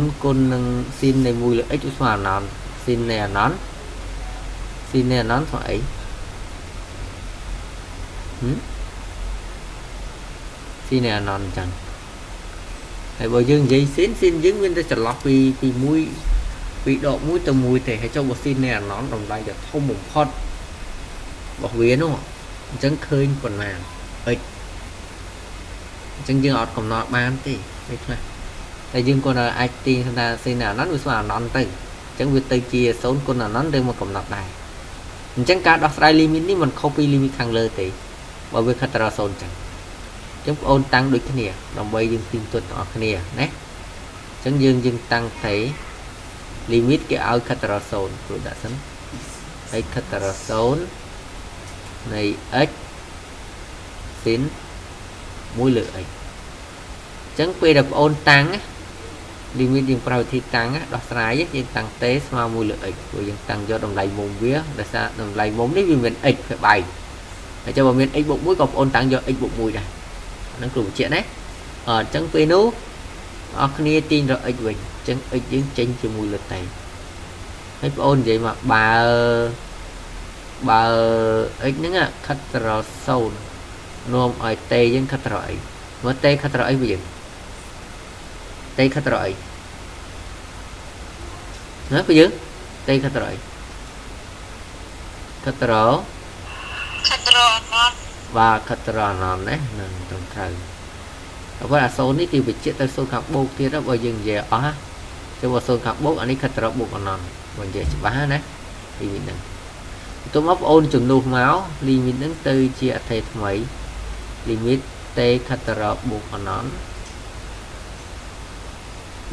0គុណនឹង sin នៃ1លើ x ស្មើអនន្ត sin នៃអនន្ត sin នៃអនន្តស្មើអីហឹម sin នៃអនន្តអញ្ចឹងហើយបើយើងនិយាយ sin sin យើងមានតែចន្លោះពី1ពីដក1ទៅ1ទេហើយចុះបើ sin នៃអនន្តតម្លៃจะធំបំផុតរបស់វានោះអញ្ចឹងឃើញប៉ុន្មាន x អញ្ចឹងយើងអត់កំណត់បានទេពេលខ្លះតែយើងគាត់អាចទាញថា sin នៃអនន្តវាស្មើអនន្តទៅអញ្ចឹងវាទៅជា0គុណអនន្តឬមកកំណត់ដែរអញ្ចឹងការដោះស្រាយ limit នេះមិនខុសពី limit ខាងលើទេបើវាខិតទៅដល់0អញ្ចឹងអញ្ចឹងបងអូនតាំងដូចគ្នាដើម្បីយើងទៀងទាត់ទាំងអស់គ្នាណាអញ្ចឹងយើងយើងតាំងទេ limit គេឲ្យខិតទៅដល់0គ្រូដាក់សិនហើយខិតទៅដល់0នៃ x sin 1លើ x អញ្ចឹងពេលដែលបងអូនតាំង limit យើងប្រើវិធីតាំងដោះស្រាយយើងតាំង t ស្មើ1លើ x ព្រោះយើងតាំងយកតម្លៃមុំវាដោយសារតម្លៃមុំនេះវាមាន x វាបែកហើយចាំបើមាន x បូក1ក៏បងអូនតាំងយក x បូក1ដែរហ្នឹងគ្រូបញ្ជាក់ណាអញ្ចឹងពេលនោះអស់គ្នាទាញរក x វិញអញ្ចឹង x យើងចេញជាមួយលើ t ហើយបងអូននិយាយមកបើបើ x ហ្នឹងខិតទៅរក0នាំឲ្យ t យើងខិតទៅរកអីមើល t ខិតទៅរកអីវិញយើង t ខិតទៅរកអីណាពេលយើង t ខិតទៅរកអីខិតទៅរក ខិតរអនន្ត បាទខិតទៅរកអនន្តណានឹងត្រឹមត្រូវហើយអាសូននេះគេបញ្ជាក់ទៅសូនខាងបូកទៀតបើយើងនិយាយអស់ចុះបើសូនខាងបូកអានេះខិតទៅរកបូកអនន្តបើនិយាយច្បាស់ណា limit ហ្នឹងបន្ទាប់មកបងអូនជំនួសមក limit ហ្នឹងទៅជាអថេថ្មី limit t ខិតទៅរកបូកអនន្ត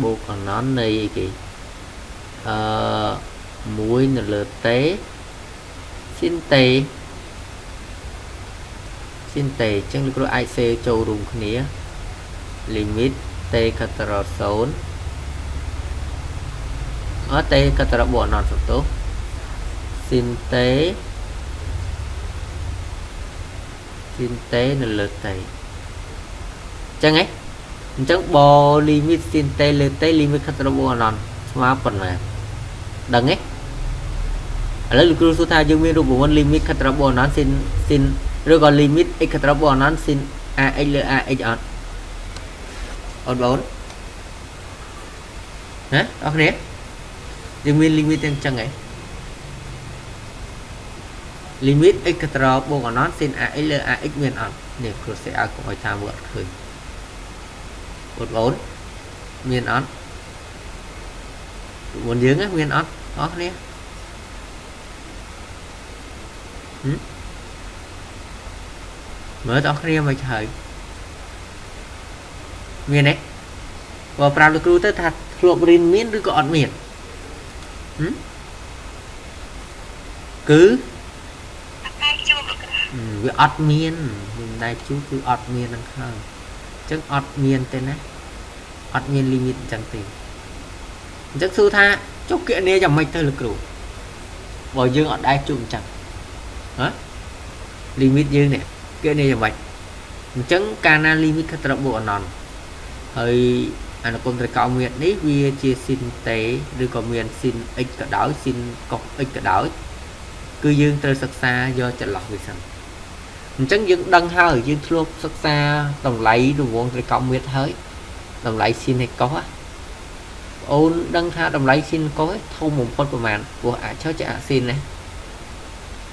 បូកអនន្តនៃអីគេអឺ1នៅលើ t sin t sin t អញ្ចឹងលោកគ្រូអាចសេចូលរួមគ្នា limit t ខិតទៅរក0អត់ t ខិតទៅរកបូកអនន្តសុំទោស sin t sin t នៅលើ t អញ្ចឹងហ៎អញ្ចឹងបើ limit sin t លើ t limit ខិតទៅរកបូកអនន្តស្មើប៉ុន្មានដឹងទេឥឡូវលោកគ្រូសួរថាយើងមានរូបមន្ត limit ខិតទៅរកបូកអនន្ត sin sin ឬក៏ limit x ខិតទៅរកបូកអនន្ត sin ax លើ ax អត់អូនបងណាអរគ្នាយើងមាន limit ទាំងចឹងហ៎ limit x កត្របូកអនន្ត sin ax លើ ax មានអត់នេះគ្រូសេឲ្យកុំឲ្យថាមើលអត់ឃើញបងប្អូនមានអត់មុនយើងមានអត់អស់គ្នាហឹមមើលតអស់គ្នាមិនហើយមានទេបើប្រាប់លោកគ្រូទៅថាធ្លាប់រៀនមានឬក៏អត់មានហឹមគឺ អត់ដែរជួបលោកគ្រូ វាអត់មានមិនដែរជួបគឺអត់មានហ្នឹងហើយអញ្ចឹងអត់មានទេណាអត់មាន limit អញ្ចឹងទេអញ្ចឹងសួរថាចុះគណនាយ៉ាងម៉េចទៅលោកគ្រូបើយើងអត់ដែរជួបអញ្ចឹងហ៎ limit យើងនេះគណនាយ៉ាងម៉េចអញ្ចឹងកាលណា limit ខិតទៅបូកអនន្តហើយអនុគមន៍ត្រីកោណមាត្រនេះវាជា sin t ឬក៏មាន sin x ក៏ដោយ sin cos x ក៏ដោយគឺយើងត្រូវសិក្សាយកចន្លោះវាសិនអញ្ចឹងយើងដឹងហើយយើងធ្លាប់សិក្សាតម្លៃរង្វង់ត្រីកោណមាត្រហើយតម្លៃ sin នៃ cos អូនដឹងថាតម្លៃ sin cos ធំបំផុតប្រហែលព្រោះអឈរជាអ sin ណា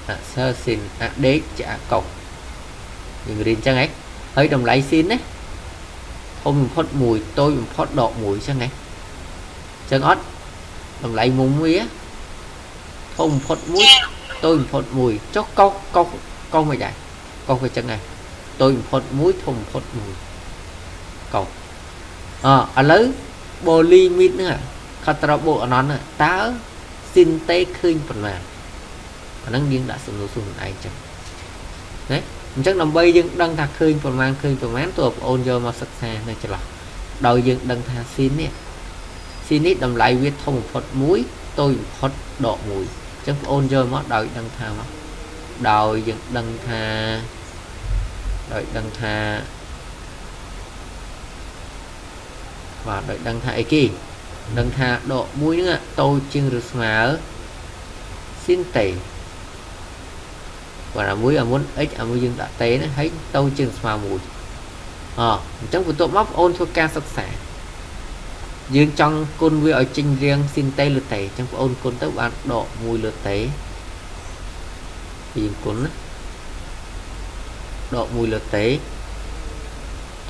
អសរ sin អដេកជាអកុសយើងរៀនអញ្ចឹងហ៎ហើយតម្លៃ sin ណាធំបំផុត1តូចបំផុតដក1អញ្ចឹងហ៎អញ្ចឹងអត់តម្លៃមុំវាធំបំផុត1តូចបំផុត1ចុះកុសកុសកុសមិនដែរកុសវាចឹងដែរតូចបំផុត1ធំបំផុត1កុសអឥឡូវបើ limit ហ្នឹងខិតត្របូកអនន្តតើ sin t ឃើញប៉ុន្មានអាហ្នឹងយើងដាក់សំណួរសួរខ្លួនឯងចឹងណា អញ្ចឹងដើម្បីយើងដឹងថាឃើញប្រមាណឃើញប្រមាណតើបងអូនយកមកសិក្សានៅចន្លោះដោយយើងដឹងថាស៊ីននេះស៊ីននេះតម្លៃវាធំបំផុត1តូចបំផុតដក1អញ្ចឹងបងអូនយកមកដោយដឹងថាមកដោយយើងដឹងថាដោយដឹងថាបាទដោយដឹងថាអីគេដឹងថាដក1ហ្នឹងតូចជាងឬស្មើស៊ីនតេបាទអាមួយអាមុន x អាមួយយើងដាក់តេហ្នឹងហើយតូចជាងស្មើ1អញ្ចឹងបន្ទាប់មកបងអូនធ្វើការសិក្សាយើងចង់គុណវាឲ្យចេញរាងស៊ីនតេលើតេអញ្ចឹងបងអូនគុណទៅបានដក1លើតេយើងគុណណាដក1លើតេ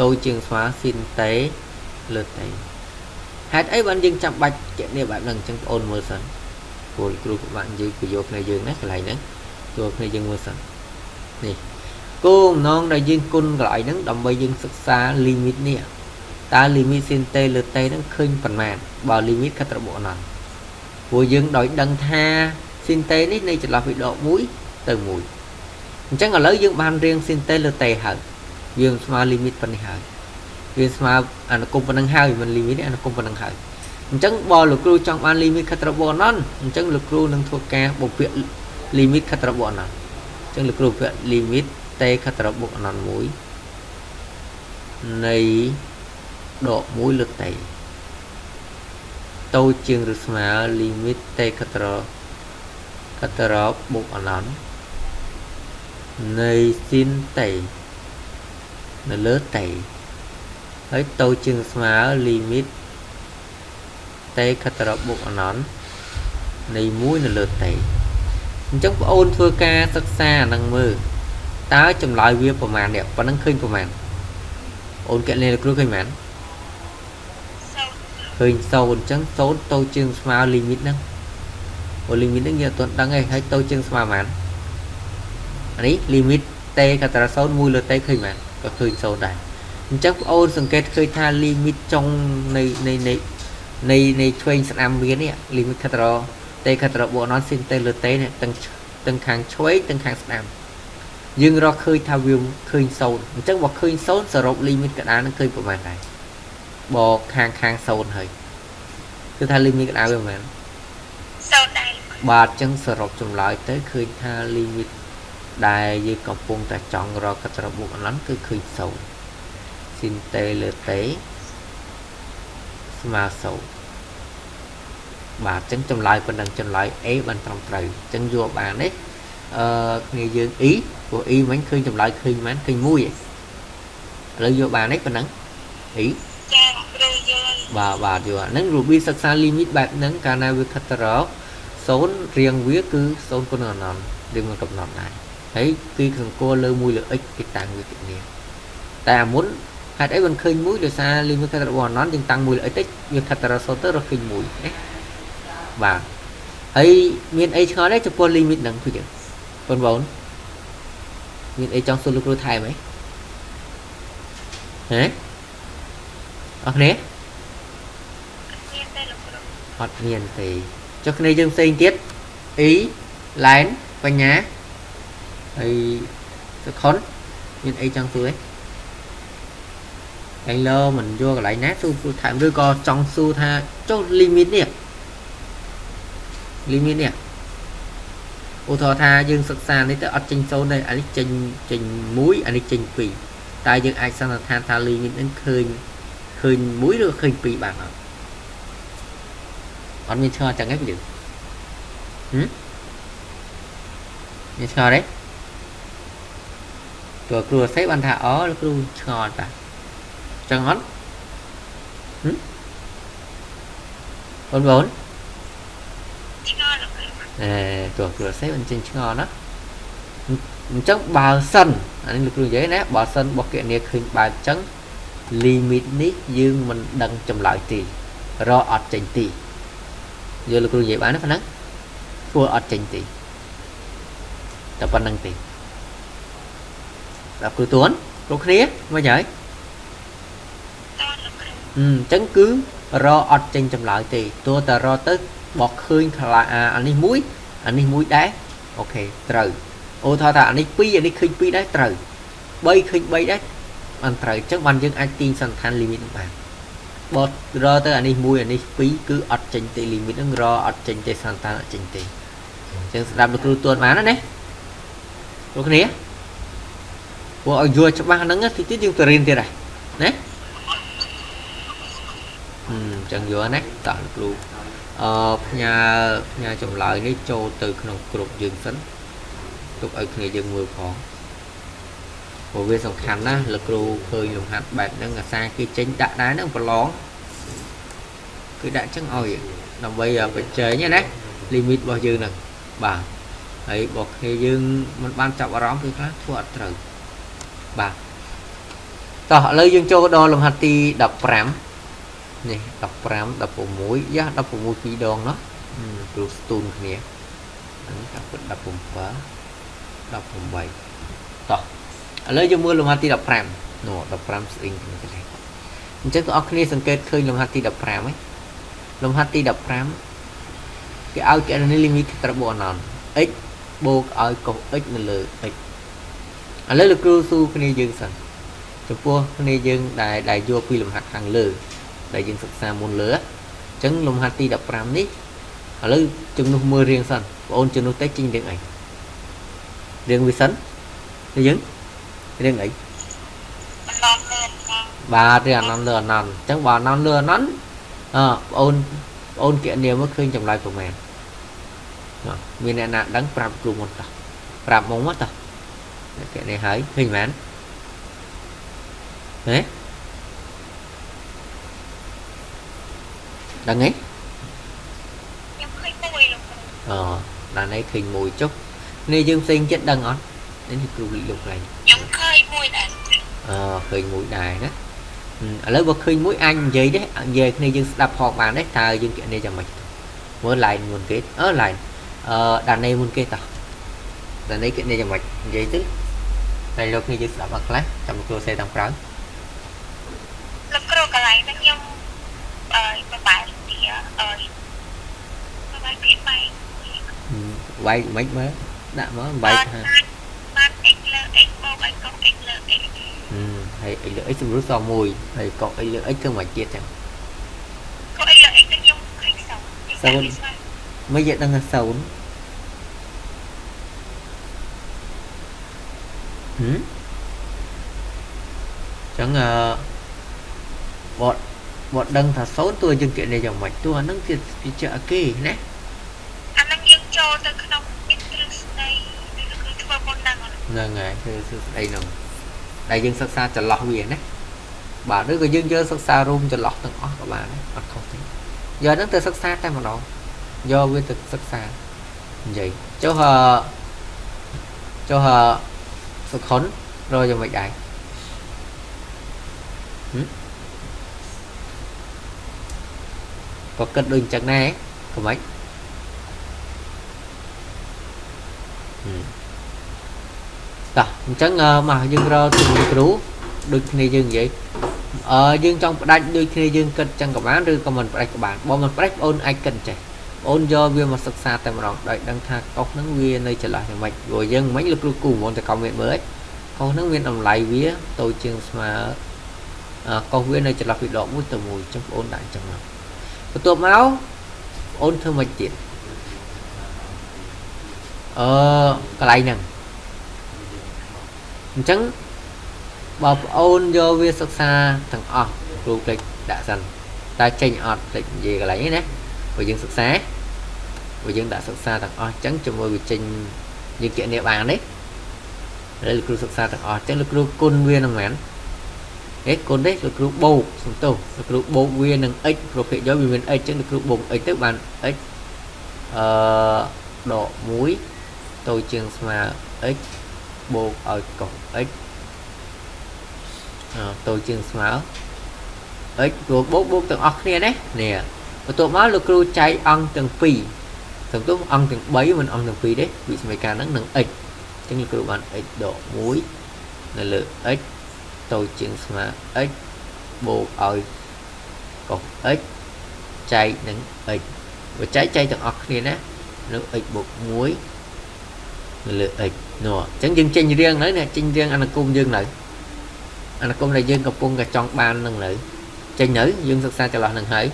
តូចជាងស្មើស៊ីនតេលើតេហេតុអីបានយើងចាំបាច់គណនាបែបហ្នឹងអញ្ចឹងបងអូនមើលសិនព្រោះគ្រូក៏បាននិយាយពយោគ្នាយើងណាកន្លែងហ្នឹងចូលគ្នាយើងមើលសិននេះគោលបំណងដែលយើងគុណកន្លែងហ្នឹងដើម្បីយើងសិក្សា limit នេះតើ limit ស៊ីនតេលើតេហ្នឹងឃើញប៉ុន្មានបើ limit ខិតរបួសអនន្តព្រោះយើងដោយដឹងថាស៊ីនតេនេះនៃចន្លោះពីដក1ទៅ1អញ្ចឹងឥឡូវយើងបានរៀងស៊ីនតេលើតេហើយយើងស្មើ limit ប៉ុណ្នេះហើយវាស្មើអនុគមប៉ុណ្ណឹងហើយមិន limit ទេអនុគមប៉ុណ្ណឹងហើយអញ្ចឹងបើលោកគ្រូចង់បាន limit ខិតរបួសអនន្តអញ្ចឹងលោកគ្រូនឹងធ្វើការបំពាក់ limit ខិតរបួសអនន្តអញ្ចឹងលោកគ្រូបំពាក់ limit តេខិតរបួសអនន្ត1នៃដក1លើតេតូចជាងឬស្មើ limit តេខិតរបូកអនន្តនៃស៊ីនតេនៅលើតេហើយតូចជាងស្មើ limit តេខិតរបូកអនន្តនៃ1នៅលើតេអញ្ចឹងបងអូនធ្វើការសិក្សាអានឹងមើលតើចម្លើយវាប្រមាណនេះប៉ុណ្ណឹងឃើញប្រមាណអូនកណនីលោកគ្រូឃើញប៉ុន្មានឃើញ0អញ្ចឹង0តូចជាងស្មើ limit ហ្នឹងព្រោះ limit ហ្នឹងយើងអត់ទាន់ដឹងទេហើយតូចជាងស្មើប៉ុន្មានអានេះ limit តេកត្រ0 1លើតេឃើញប៉ុន្មានក៏ឃើញ0ដែរអញ្ចឹងបងអូនសង្កេតឃើញថា limit ចុងនៃនៃនៃនៃនៃឆ្វេងស្ដាំវានេះ limit ខិតរតេខិតរបួសអនន្តស៊ីនតេលើតេនេះទាំងខាងឆ្វេងទាំងខាងស្ដាំយើងរកឃើញថាវាឃើញ0អញ្ចឹងបើឃើញ0សរុប limit កណ្ដាលនឹងឃើញប្រហែលដែរបកខាងខាង0ហើយគឺថា limit កណ្ដាលវាប្រហែល 0ដែរបាទអញ្ចឹងសរុបចម្លើយទៅឃើញថា limit ដែលយើងកំពុងតែចង់រកកត្របុកអនន្តគឺឃើញ0ស៊ីនតេលើតេស្មើ0បាទអញ្ចឹងចម្លើយប៉ុណ្ណឹងចម្លើយ A បានត្រឹមត្រូវអញ្ចឹងយកបានទេគ្នាយើង E ព្រោះ E មិញឃើញចម្លើយឃើញប៉ុន្មានឃើញ1ឯងឥឡូវយកបានទេប៉ុណ្ណឹង E ចាគ្រូយល់បាទបាទយល់អាហ្នឹងរបៀបសិក្សា limit បែបហ្នឹងកាលណាវាខិតទៅរក0រៀងវាគឺ0គុណនឹងអនន្តរៀងមិនកំណត់ដែរហើយគឺសង្គលលើ1លើ x គេតាំងវាគណនាតែអាមុនហេតុអីមិនឃើញ1ដោយសារ limit ខិតរបស់អនន្តយើងតាំង1លើ x តិចវាខិតទៅរក0ទៅរកឃើញ1ណាបាទហើយមានអីឆ្ងល់ទេចំពោះ limit ហ្នឹងគឺយើងបងប្អូនមានអីចង់សួរលោកគ្រូថែមអីហ៎អរគ្នា មានទេលោកគ្រូ អត់មានទេចុះគ្នាយើងផ្សេងទៀត E ឡែនបញ្ញាហើយសុខុនមានអីចង់សួរទេអញលើមិនយកកន្លែងណាសួរគ្រូថែមឬក៏ចង់សួរថាចុះ limit នេះ limit នេះឧទាហរណ៍ថាយើងសិក្សានេះទៅអត់ចេញ0ទេអានេះចេញចេញ1អានេះចេញ2តើយើងអាចសន្និដ្ឋានថា limit ហ្នឹងឃើញឃើញ1ឬឃើញ2បានអត់អត់មានឆ្ងល់ចឹងទេយើងហឹមមានឆ្ងល់ទេតើគ្រូអសេបានថាអូលោកគ្រូឆ្ងល់តាចឹងអត់ហឹមបងប្អូន ឆ្ងល់លោកគ្រូ អេតើគ្រូអសេបានចេញឆ្ងល់ណាអញ្ចឹងបើសិនអានេះលោកគ្រូនិយាយណាបើសិនរបស់គណនាឃើញបែបចឹង limit នេះយើងមិនដឹងចម្លើយទេរកអត់ចេញទេយល់លោកគ្រូនិយាយបានទេប៉ុណ្ណឹងធ្វើអត់ចេញទេតែប៉ុណ្្នឹងទេដល់គ្រូទួនគ្រប់គ្នាមិនហើយ តលោកគ្រូ អញ្ចឹងគឺរកអត់ចេញចម្លើយទេទោះតែរកទៅបោកឃើញខ្លាអានេះមួយអានេះមួយដែរអូខេត្រូវអូថាថាអានេះ2អានេះឃើញ2ដែរត្រូវ 3ឃើញ3ដែរបានត្រូវអញ្ចឹងបានយើងអាចទាញសន្តាន limit នឹងបានបើរទៅអានេះ1អានេះ2គឺអត់ចេញទេ limit ហ្នឹងរអត់ចេញទេសន្តានអត់ចេញទេអញ្ចឹងស្ដាប់លោកគ្រូទួនបានណាលោកគ្នាព្រោះឲ្យយល់ច្បាស់ហ្នឹងតិចទៀតយើងទៅរៀនទៀតហើយណាអញ្ចឹងយល់ណាតោះលោកគ្រូអឺផ្ញើផ្ញើចម្លើយនេះចូលទៅក្នុងក្រុមយើងសិនទុកឲ្យគ្នាយើងមើលផងព្រោះវាសំខាន់ណាស់លោកគ្រូឃើញលំហាត់បែបហ្នឹងអាសាគេចេញដាក់ដែរហ្នឹងប្រឡងគឺដាក់ចឹងឲ្យដើម្បីបញ្ចេញណា limit របស់យើងហ្នឹងបាទហើយបើគ្នាយើងមិនបានចាប់អារម្មណ៍គឺខ្លះធ្វើអត់ត្រូវបាទតោះឥឡូវយើងចូលដល់លំហាត់ទី15នេះ15 16យ៉ា16ពីរដងណោះគ្រូស្ទូនគ្នាហ្នឹងតាមពិត17 18តោះឥឡូវយើងមើលលំហាត់ទី15នោះ15ស្អ៊ីងគ្នាទេអញ្ចឹងបងប្អូនគ្នាសង្កេតឃើញលំហាត់ទី15ហ្នឹងលំហាត់ទី15គេឲ្យគណនា limit ត្របូអណន x បូកឲ្យកុស x នៅលើ x ឥឡូវលោកគ្រូសួរគ្នាយើងសិនចំពោះគ្នាយើងដែលយកពីលំហាត់ខាងលើដែលយើងសិក្សាមុនលើអញ្ចឹងលំហាត់ទី15នេះឥឡូវជំនួសមើលរៀងសិនបងអូនជំនួសទៅចេញរៀងអីរៀងវាសិនយើងរៀងអីបាទរៀងអនន្តលើអនន្តអញ្ចឹងបើអនន្តលើអនន្តអើបងអូនគណនាមើលឃើញចម្លើយប្រមាណមានអ្នកណាដឹងប្រាប់គ្រូមុនតោះប្រាប់មុំតោះគណនាហើយឃើញមែនហេដឹងទេ ខ្ញុំឃើញមួយលោកគ្រូ អដល់នេះឃើញមួយចុះនេះយើងផ្សេងចិត្តដឹងអត់នេះគ្រូលិចលោកកន្លែង ខ្ញុំឃើញមួយដែរ អឃើញមួយដែរណាឥឡូវបើឃើញមួយអាចនិយាយទេនិយាយគ្នាយើងស្ដាប់ផងបានទេតើយើងគណនាយ៉ាងម៉េចមើល line មុនគេអឺ line អឺដានេមុនគេតោះដានេគណនាយ៉ាងម៉េចនិយាយទៅតែលោកគ្នាយើងស្ដាប់អត់ខ្លះចាំគ្រូសេតាមក្រោយ លោកគ្រូកន្លែងហ្នឹងខ្ញុំអឺប្របែកទីអឺប្របែកពីបែក បែកមិនមើលដាក់មកបែកថា បាន x លើ x បូកឲ្យកុស x លើ x ហើយ x លើ x សម្រួលសល់មួយហើយកុស x លើ x ធ្វើមកទៀតចឹង កុស x លើ x ហ្នឹងខ្ញុំឃើញ0 មិនយកដឹងថា0ហឹមចឹងអឺបត់ដឹងថា0តួយើងគណនាយ៉ាងម៉េចតួអាហ្នឹងទៀតវាជាអគេណា អាហ្នឹងយើងចូលទៅក្នុងទ្រឹស្ដីឬគឺធ្វើមុនហ្នឹង ហ្នឹងហើយគឺទ្រឹស្ដីហ្នឹងដែលយើងសិក្សាចន្លោះវាណាបាទឬក៏យើងយកសិក្សារួមចន្លោះទាំងអស់ក៏បានអត់ខុសទេយកហ្នឹងទៅសិក្សាតែម្ដងយកវាទៅសិក្សានិយាយចុះចុះសុខុនរកយ៉ាងម៉េចដែរក៏គិតដូចអញ្ចឹងដែរក៏ម៉េចតោះអញ្ចឹងមកយើងរកជាមួយគ្រូដូចគ្នាយើងនិយាយអឺយើងចង់ផ្ដាច់ដូចគ្នាយើងគិតចឹងក៏បានឬក៏មិនផ្ដាច់ក៏បានបើមិនផ្ដាច់បងអូនអាចគិតចេះបងអូនយកវាមកសិក្សាតែម្ដងដោយដឹងថាកុសហ្នឹងវានៅចន្លោះយ៉ាងម៉េចព្រោះយើងមិញលោកគ្រូគូមុនតែកុំមានមើលកុសហ្នឹងមានតម្លៃវាតូចជាងស្មើកុសវានៅចន្លោះពីដក1ទៅ1អញ្ចឹងបងអូនដាក់អញ្ចឹងមកបន្ទាប់មកអូនធ្វើម៉េចទៀតអឺកន្លែងហ្នឹងអញ្ចឹងបើប្អូនយកវាសិក្សាទាំងអស់គ្រូភ្លេចដាក់សិនតែចេញអត់ភ្លេចនិយាយកន្លែងនេះណាបើយើងសិក្សាបើយើងដាក់សិក្សាទាំងអស់អញ្ចឹងជាមួយវាចេញយើងគណនាបានទេឥឡូវលោកគ្រូសិក្សាទាំងអស់អញ្ចឹងលោកគ្រូគុណវានឹងមែនអេគុណទេលោកគ្រូបូកសំទោសលោកគ្រូបូកវានឹង x ព្រោះភាគយកវាមាន x អញ្ចឹងលោកគ្រូបូក x ទៅបាន x អឺដក1តូចជាងស្មើ x បូកឲ្យកុស x តូចជាងស្មើ x ព្រោះបូកបូកទាំងអស់គ្នាណានេះបន្ទាប់មកលោកគ្រូចែកអង្គទាំងពីរសំទោសអង្គទាំង3មិនអង្គទាំងពីរទេវិស្ម័យការហ្នឹងនឹង x អញ្ចឹងលោកគ្រូបាន x ដក1នៅលើ x តូចជាងស្មើ x បូកឲ្យកុស x ចែកនឹង x បើចែកចែកទាំងអស់គ្នាណានៅ x បូក1 នៅលើ x នោះអញ្ចឹងយើងចេញរៀងនៅនេះចេញរៀងអនុគមយើងនៅអនុគមដែលយើងកំពុងតែចង់បាននឹងនៅចេញនៅយើងសិក្សាចន្លោះនឹងហើយ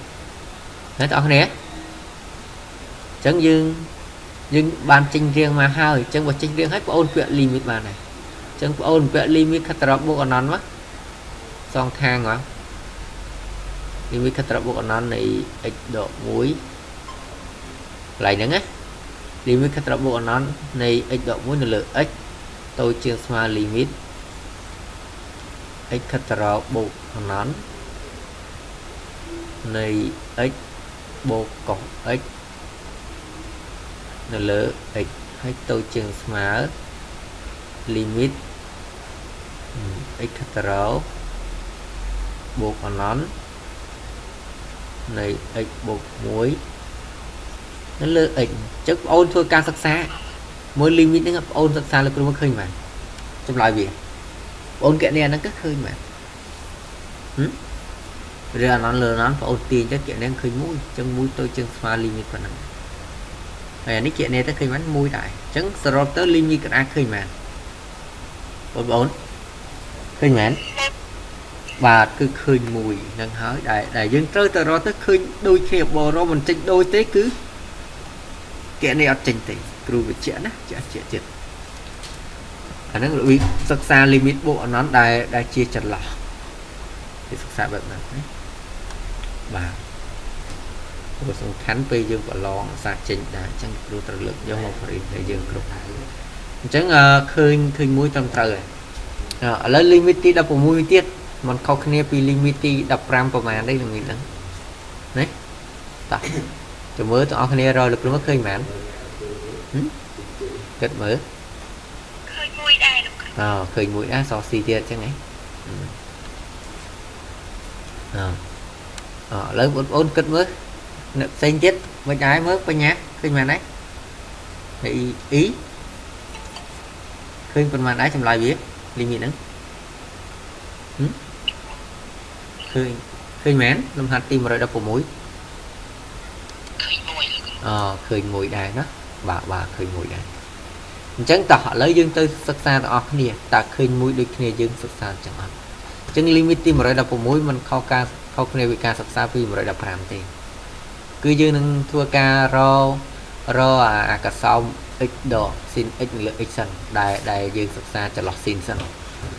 ណាបងប្អូនគ្នាអញ្ចឹងយើងយើងបានចេញរៀងមកហើយអញ្ចឹងបើចេញរៀងហើយបងអូនពាក់ limit បានហើយអញ្ចឹងបងអូនពាក់ limit ខិតត្របូកអនន្តមកសងខាងមក limit ខិតត្របូកអនន្តនៃ x ដក1កន្លែងហ្នឹងណា limit ខិតត្របូកអនន្តនៃ x ដក1នៅលើ x តូចជាងស្មើ limit x ខិតត្របូកអនន្តនៃ x បូកកុស x នៅលើ x ហើយតូចជាងស្មើ limit x ខិតត្របូកអនន្តនៃ x បូក1នៅលើ x អញ្ចឹងបងអូនធ្វើការសិក្សាមើល limit ហ្នឹងបងអូនសិក្សាលើគ្រូមើលឃើញបានចម្លើយវាបងអូនកណនីហ្នឹងគឺឃើញបានហឹមឬអាននលើអានបងអូនទាញទៅកណនីឃើញមួយអញ្ចឹងមួយទៅជាងស្មើ limit ប៉ុណ្ណឹងហើយអានេះកណនីទៅឃើញបានមួយដែរអញ្ចឹងសរុបទៅ limit កណ្ដាលឃើញបានបងប្អូនឃើញមែនបាទគឺឃើញមួយនឹងហើយដែលដែលយើងត្រូវទៅរកទៅឃើញដូចគ្នាបរមិនចេញដូចទេគឺកណនីអត់ចេញទេគ្រូវិជ្ជាណាជាជាចិត្តអាហ្នឹងរបៀបសិក្សា limit បូកអនន្តដែលដែលជាចន្លោះគេសិក្សាបែបហ្នឹងណាបាទព្រោះសំខាន់ពេលយើងប្រឡងសាចេញដែរអញ្ចឹងគ្រូត្រូវលើកយកមកបរិញ្ញាយើងគ្រប់ហើយអញ្ចឹងឃើញឃើញមួយត្រឹមត្រូវហើយឥឡូវ limit ទី16មួយទៀតมันខុសគ្នាពី limit ទី15ប្រហែលទេ limit ហ្នឹងណាតោះចាំមើលទាំងអស់គ្នារកលោកគ្រូមើលឃើញប៉ុន្មានគិតមើល ឃើញមួយដែរលោកគ្រូ អើឃើញមួយដែរសស៊ីទៀតអញ្ចឹងហ៎អើអឥឡូវបងប្អូនគិតមើលអ្នកផ្សេងទៀតមិនដែរមើលបញ្ញាឃើញប៉ុន្មានដែរហើយអ៊ីឃើញប៉ុន្មានដែរចម្លើយវា limit ហ្នឹងឃើញឃើញមែនលំហាត់ទី116 ឃើញមួយលោកគ្រូ អឃើញមួយដែរណាបាទបាទឃើញមួយដែរអញ្ចឹងតោះឥឡូវយើងទៅសិក្សាទាំងអស់គ្នាតើឃើញមួយដូចគ្នាយើងសិក្សាអញ្ចឹងអត់អញ្ចឹង limit ទី116มันខុសការខុសគ្នាពីការសិក្សាពី115ទេគឺយើងនឹងធ្វើការររអាកសោម x ដក sin x លើ x សិនដែលដែលយើងសិក្សាចន្លោះ sin សិន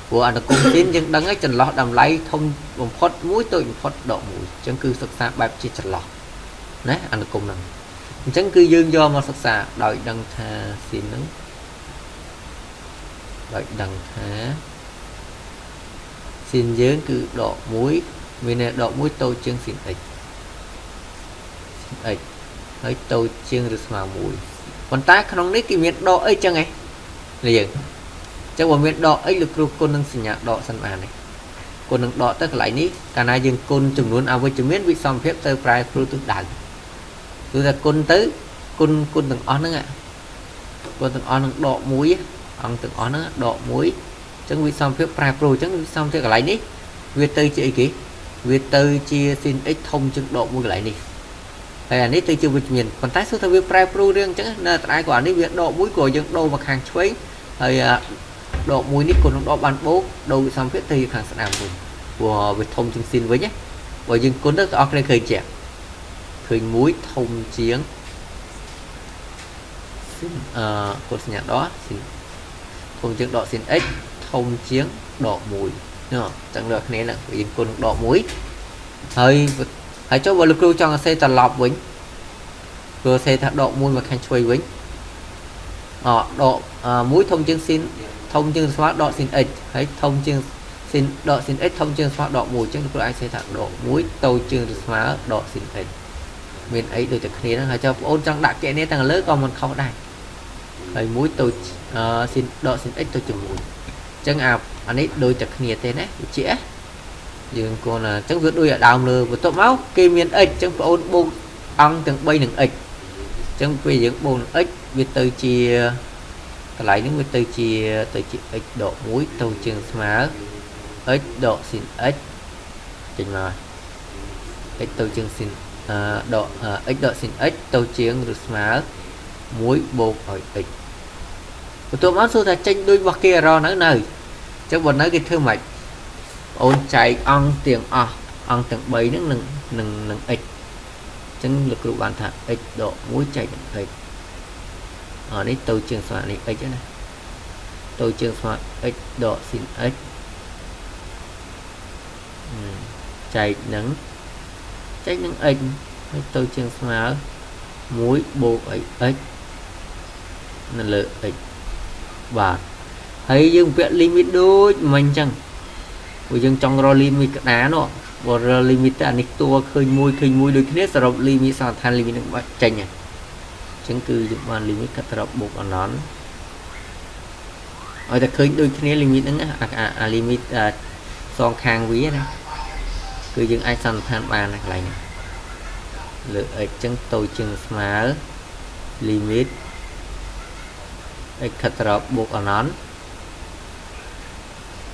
ព្រោះអនុគម sin យើងដឹងហើយចន្លោះតម្លៃធំបំផុតមួយតូចបំផុតដក1អញ្ចឹងគឺសិក្សាបែបជាចន្លោះណាអនុគមហ្នឹងអញ្ចឹងគឺយើងយកមកសិក្សាដោយដឹងថា sin ហ្នឹងដោយដឹងថា sin យើងគឺដក1មានន័យដក1តូចជាង sin x sin x ហើយតូចជាងឬស្មើ1ប៉ុន្តែក្នុងនេះគេមានដក x ចឹងឯងនេះយើងអញ្ចឹងបើមានដក x លោកគ្រូគុណនឹងសញ្ញាដកសិនបាននេះគុណនឹងដកទៅកន្លែងនេះកាលណាយើងគុណចំនួនអវិជ្ជមានវិសមភាពទៅប្រែប្រួលទិសដៅគឺថាគុណទៅគុណគុណទាំងអស់ហ្នឹងគុណទាំងអស់នឹងដក1អង្គទាំងអស់ហ្នឹងដក1អញ្ចឹងវិសមភាពប្រែប្រួលអញ្ចឹងវិសមភាពកន្លែងនេះវាទៅជាអីគេវាទៅជា sin x ធំជាងដក1កន្លែងនេះហើយអានេះទៅជាវិជ្ជមានប៉ុន្តែសួរថាវាប្រែប្រួលរឿងអញ្ចឹងនៅត្រែក៏អានេះវាដក1ក៏យើងដូរមកខាងឆ្វេងហើយដក1នេះគុណនឹងដកបានបូកដូរវិសមភាពទៅខាងស្ដាំវិញព្រោះវាធំជាង sin វិញណាបើយើងគុណទៅបងប្អូនគ្នាឃើញជាឃើញ1ធំជាង sin អឺគុណសញ្ញាដក sin ធំជាងដក sin x ធំជាងដក1នោះចឹងដល់គ្នាហ្នឹងយើងគុណនឹងដក1ហើយហើយចុះបើលោកគ្រូចង់សរសេរត្រឡប់វិញគ្រូសរសេរថាដក1មកខាងឆ្វេងវិញអដក1ធំជាង sin ធំជាងស្មើដក sin x ហើយធំជាង sin ដក sin x ធំជាងស្មើដក1អញ្ចឹងលោកគ្រូអាចសេថាដក1តូចជាងឬស្មើដក sin x មានអីដូចតែគ្នាហ្នឹងហើយចុះបងអូនចង់ដាក់កណនីទាំងលើក៏មិនខុសដែរហើយ1តូច sin ដក sin x តូចជាង1អញ្ចឹងអាអានេះដូចតែគ្នាទេណាវិជាយើងគួរណាអញ្ចឹងវាដូចអាដើមលើបន្ទាប់មកគេមាន x អញ្ចឹងបងអូនបូកអង្គទាំង3នឹង x អញ្ចឹងពេលយើងបូកនឹង x វាទៅជាកន្លែងហ្នឹងវាទៅជាទៅជា x ដក1ទៅជាងស្មើ x ដក sin x ចេញមក x ទៅជាង sin ដក x ដក sin x ទៅជាងឬស្មើ1បូកឲ្យ x បន្ទាប់មកសួរថាចេញដូចរបស់គេរនៅនៅអញ្ចឹងបើនៅគេធ្វើម៉េចបងអូនចែកអង្គទាំងអស់អង្គទាំង3ហ្នឹងនឹងនឹងនឹង x អញ្ចឹងលោកគ្រូបានថា x ដក1ចែកនឹង x អានេះទៅជាងស្មើនេះ x ណាទៅជាងស្មើ x ដក sin x ចែកនឹង x ហើយទៅជាងស្មើ1បូកអី x នៅលើ x បាទហើយយើងពាក់ limit ដូចមិញអញ្ចឹងព្រោះយើងចង់រក limit ក្តារនោះបើរក limit ទៅអានេះតួឃើញមួយឃើញមួយដូចគ្នាសរុប limit សន្និដ្ឋាន limit នឹងបាច់ចេញហើយអញ្ចឹងគឺយើងបាន limit កាត់ត្របូកអនន្តឲ្យតែឃើញដូចគ្នា limit ហ្នឹងអា limit សងខាងវាណាគឺយើងអាចសន្និដ្ឋានបានណាកន្លែងនេះលើ x អញ្ចឹងតូចជាងស្មើ limit x ខិតត្របូកអនន្ត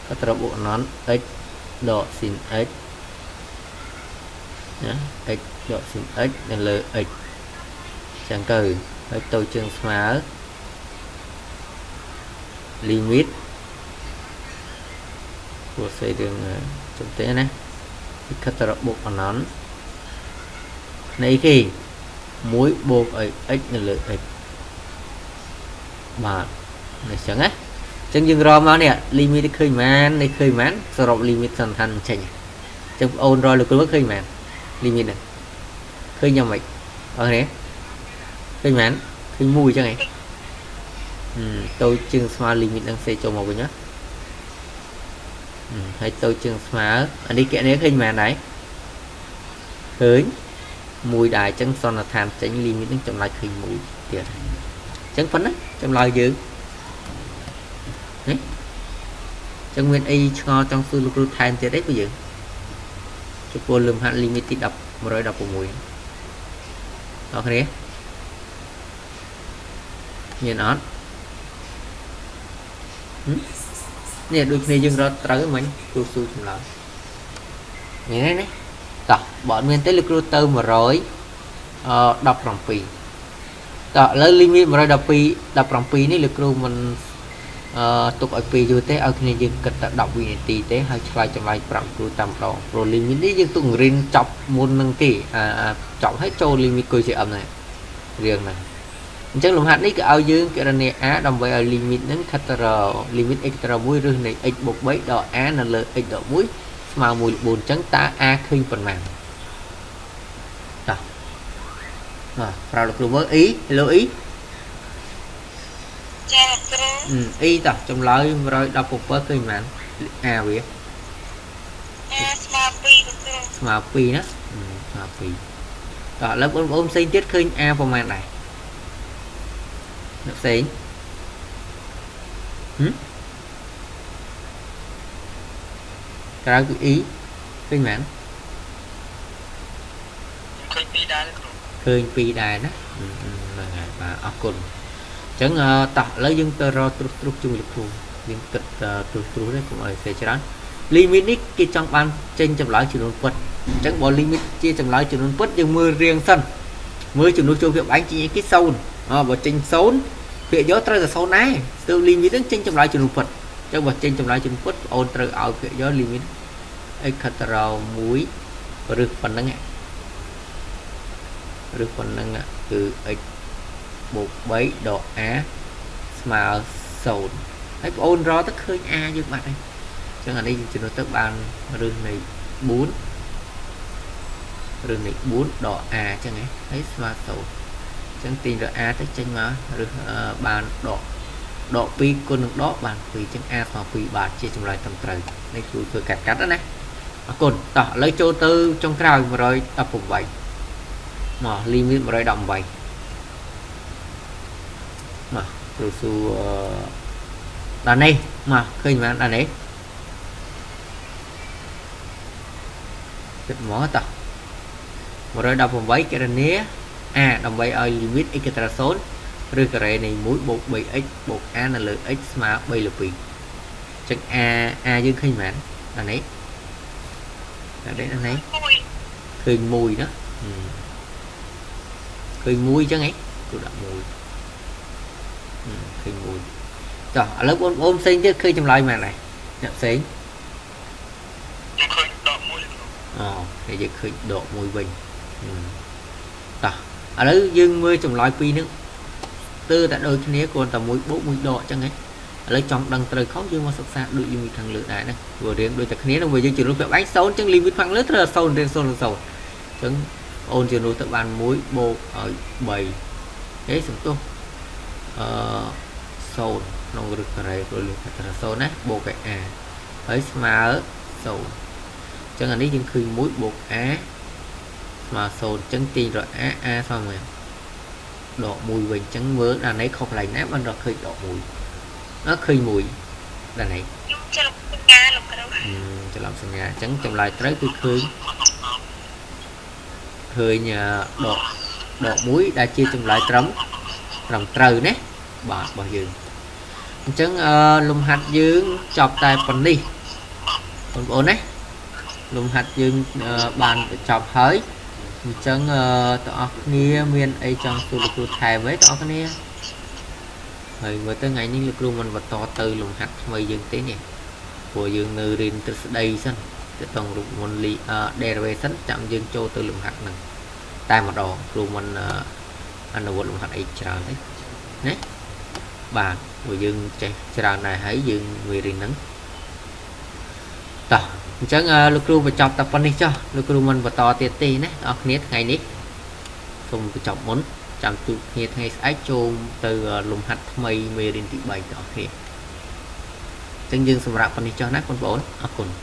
ខិតត្របូកអនន្ត x ដក sin x ណា x ដក sin x នៅលើ x ចឹងទៅហើយតូចជាងស្មើ limit ព្រោះសេរឿងចំទេណាខិតត្របូកអនន្តនៃគេ1បូកឲ្យ x នៅលើ x បាទនេះចឹងណាអញ្ចឹងយើងរកមកនេះ limit ឃើញប៉ុន្មាននេះឃើញប៉ុន្មានសរុប limit សន្តានចេញអញ្ចឹងបងអូនរកលោកគ្រូឃើញប៉ុន្មាន limit ហ្នឹងឃើញយ៉ាងម៉េចបងនេះឃើញប៉ុន្មានឃើញមួយអញ្ចឹងឯងតូចជាងស្មើ limit ហ្នឹងសេចូលមកវិញណាហើយតូចជាងស្មើអានេះកណនេះឃើញប៉ុន្មានដែរឃើញមួយដែរអញ្ចឹងសន្និដ្ឋានចេញ limit ហ្នឹងចម្លើយឃើញមួយទៀតអញ្ចឹងប៉ុណ្ណាចម្លើយយើងនេះចឹងមានអីឆ្ងល់ចង់សួរលោកគ្រូថែមទៀតអីពួកយើងចំពោះលំហាត់ limit ទី10 116អរគ្នាមានអត់នេះដូចគ្នាយើងរត់ត្រូវមិញគ្រូសួរចម្លើយមានទេណាតោះបើអត់មានទេលោកគ្រូទៅ100អ17តោះឥឡូវ limit 112 17នេះលោកគ្រូមិនអឺទុកឲ្យពេលយូរទេឲ្យគ្នាយើងគិតតែ10វិនាទីទេហើយឆ្លើយចម្លើយប្រាប់គ្រូតាមដងព្រោះ limit នេះយើងទុករៀនចប់មុននឹងទេអាចប់ហើយចូល limit QCM ហ្នឹងរឿងហ្នឹងអញ្ចឹងលំហាត់នេះគឺឲ្យយើងគណនា a ដើម្បីឲ្យ limit ហ្នឹងខិតទៅ limit x ត្រូវ1ឬនៃ x បូក3ដល់ a នៅលើ x ដក1ស្មើ1 4អញ្ចឹងតើ a ឃើញប៉ុន្មានតោះបាទប្រាប់លោកគ្រូមើល e hello e ចាគ្រូ អ៊ីតោះចម្លើយ117ឃើញប៉ុន្មាន A វា A ស្មើ2លោកគ្រូ ស្មើ2ណាស្មើ2តោះឥឡូវបងប្អូនផ្សេងទៀតឃើញ A ប្រហែលដែរអ្នកផ្សេងហឹមក្រៅពី E ឃើញប៉ុន្មាន ឃើញ2ដែរគ្រូ ឃើញ2ដែរណាហ្នឹងហើយបាទអរគុណអញ្ចឹងតោះឥឡូវយើងទៅរកត្រុសត្រុសជាមួយលោកគ្រូយើងគិតត្រុសត្រុសនេះកុំឲ្យសេច្រើន limit នេះគេចង់បានចេញចម្លើយចំនួនពិតអញ្ចឹងបើ limit ជាចម្លើយចំនួនពិតយើងមើលរៀងសិនមើលចំនួនចូលភាពឯងចេញគេ0អបើចេញ0ភាគយកត្រូវតែ0ដែរទើប limit ហ្នឹងចេញចម្លើយចំនួនពិតអញ្ចឹងបើចេញចម្លើយចំនួនពិតបងអូនត្រូវឲ្យភាគយក limit x ខិតទៅ1ឬប៉ុណ្ណឹងឬប៉ុណ្ណឹងគឺ x បូក3ដក a ស្មើ0ហើយបងអូនរកទៅឃើញ a យើងបាត់ហើយអញ្ចឹងអានេះយើងជំនួសទៅបានរឹសនៃ4រឹសនៃ4ដក a អញ្ចឹងហ៎ហើយស្មើ0អញ្ចឹងទាញរក a ទៅចេញមករឹសបានដកដក2គុណនឹងដកបាន2អញ្ចឹង a ស្មើ2បាទជាចម្លើយត្រឹមត្រូវនេះគ្រូធ្វើកាត់កាត់ណាអរគុណតោះឥឡូវចូលទៅចុងក្រោយ118មក limit 118មកគ្រូសួរដល់នេះមកឃើញប៉ុន្មានដល់នេះគិតមកតោះ118គណនា a ដើម្បីឲ្យ limit x ត្រូវ0ឬការ៉េនៃ1បូក 3x បូក a នៅលើ x ស្មើ3លើ2អញ្ចឹង a a យើងឃើញប៉ុន្មានដល់នេះដល់នេះដល់នេះឃើញ1ណាឃើញ1អញ្ចឹងហ៎គ្រូដាក់1ឃើញ1 ចុះឥឡូវបងប្អូនផ្សេងទៀតឃើញចម្លើយមែនដែរអ្នកផ្សេង ខ្ញុំឃើញដក1លោកគ្រូ អូគេយើងឃើញដក1វិញតោះឥឡូវយើងមើលចម្លើយពីរហ្នឹងទើតែដូចគ្នាគ្រាន់តែមួយបូកមួយដកអញ្ចឹងហ៎ឥឡូវចង់ដឹងត្រូវខុសយើងមកសិក្សាដូច limit ខាងលើដែរណាព្រោះរៀងដូចតែគ្នានឹងបើយើងជំនួសពាក់បែង0អញ្ចឹង limit ខាងលើត្រូវ0រៀង0 0អញ្ចឹងអូនជំនួសទៅបាន1បូកឲ្យ3ហេសំទោសអឺ0ក្នុងរឹសការ៉េព្រោះលើត្រូវ0ណាបូកឲ្យ a ហើយស្មើ0អញ្ចឹងអានេះយើងឃើញ1បូក a ស្មើ0អញ្ចឹងទាញរក a a ស្មើមួយដក1វិញអញ្ចឹងមើលដល់នេះខុសកន្លែងណាបានរកឃើញដក1អើឃើញ1ដល់នេះ ខ្ញុំច្រឡំសញ្ញាលោកគ្រូ ច្រឡំសញ្ញាអញ្ចឹងចម្លើយត្រូវគឺឃើញឃើញដកដក1ដែលជាចម្លើយត្រឹមត្រូវណាបាទរបស់យើងអញ្ចឹងលំហាត់យើងចប់តែប៉ុណ្នេះបងប្អូនណាលំហាត់យើងបានបញ្ចប់ហើយអញ្ចឹងទាំងអស់គ្នាមានអីចង់សួរលោកគ្រូថែមទេទាំងអស់គ្នាហើយមើលទៅថ្ងៃនេះលោកគ្រូមិនបន្តទៅលំហាត់ថ្មីយើងទេនេះព្រោះយើងនៅរៀនទ្រឹស្ដីសិនទៅតង់រូបមន្ត derivation ចាំយើងចូលទៅលំហាត់ហ្នឹងតែម្ដងគ្រូមិនអនុវត្តលំហាត់អីច្រើនទេណាបាទព្រោះយើងចេះច្រើនដែរហើយយើងមេរៀនហ្នឹងតោះអញ្ចឹងលោកគ្រូបញ្ចប់តែប៉ុណ្នេះចុះលោកគ្រូមិនបន្តទៀតទេណាបងប្អូនថ្ងៃនេះសូមបញ្ចប់មុនចាំជួបគ្នាថ្ងៃស្អែកចូលទៅលំហាត់ថ្មីមេរៀនទី3បងប្អូនអញ្ចឹងយើងសម្រាប់ប៉ុណ្នេះចុះណាបងប្អូនអរគុណ។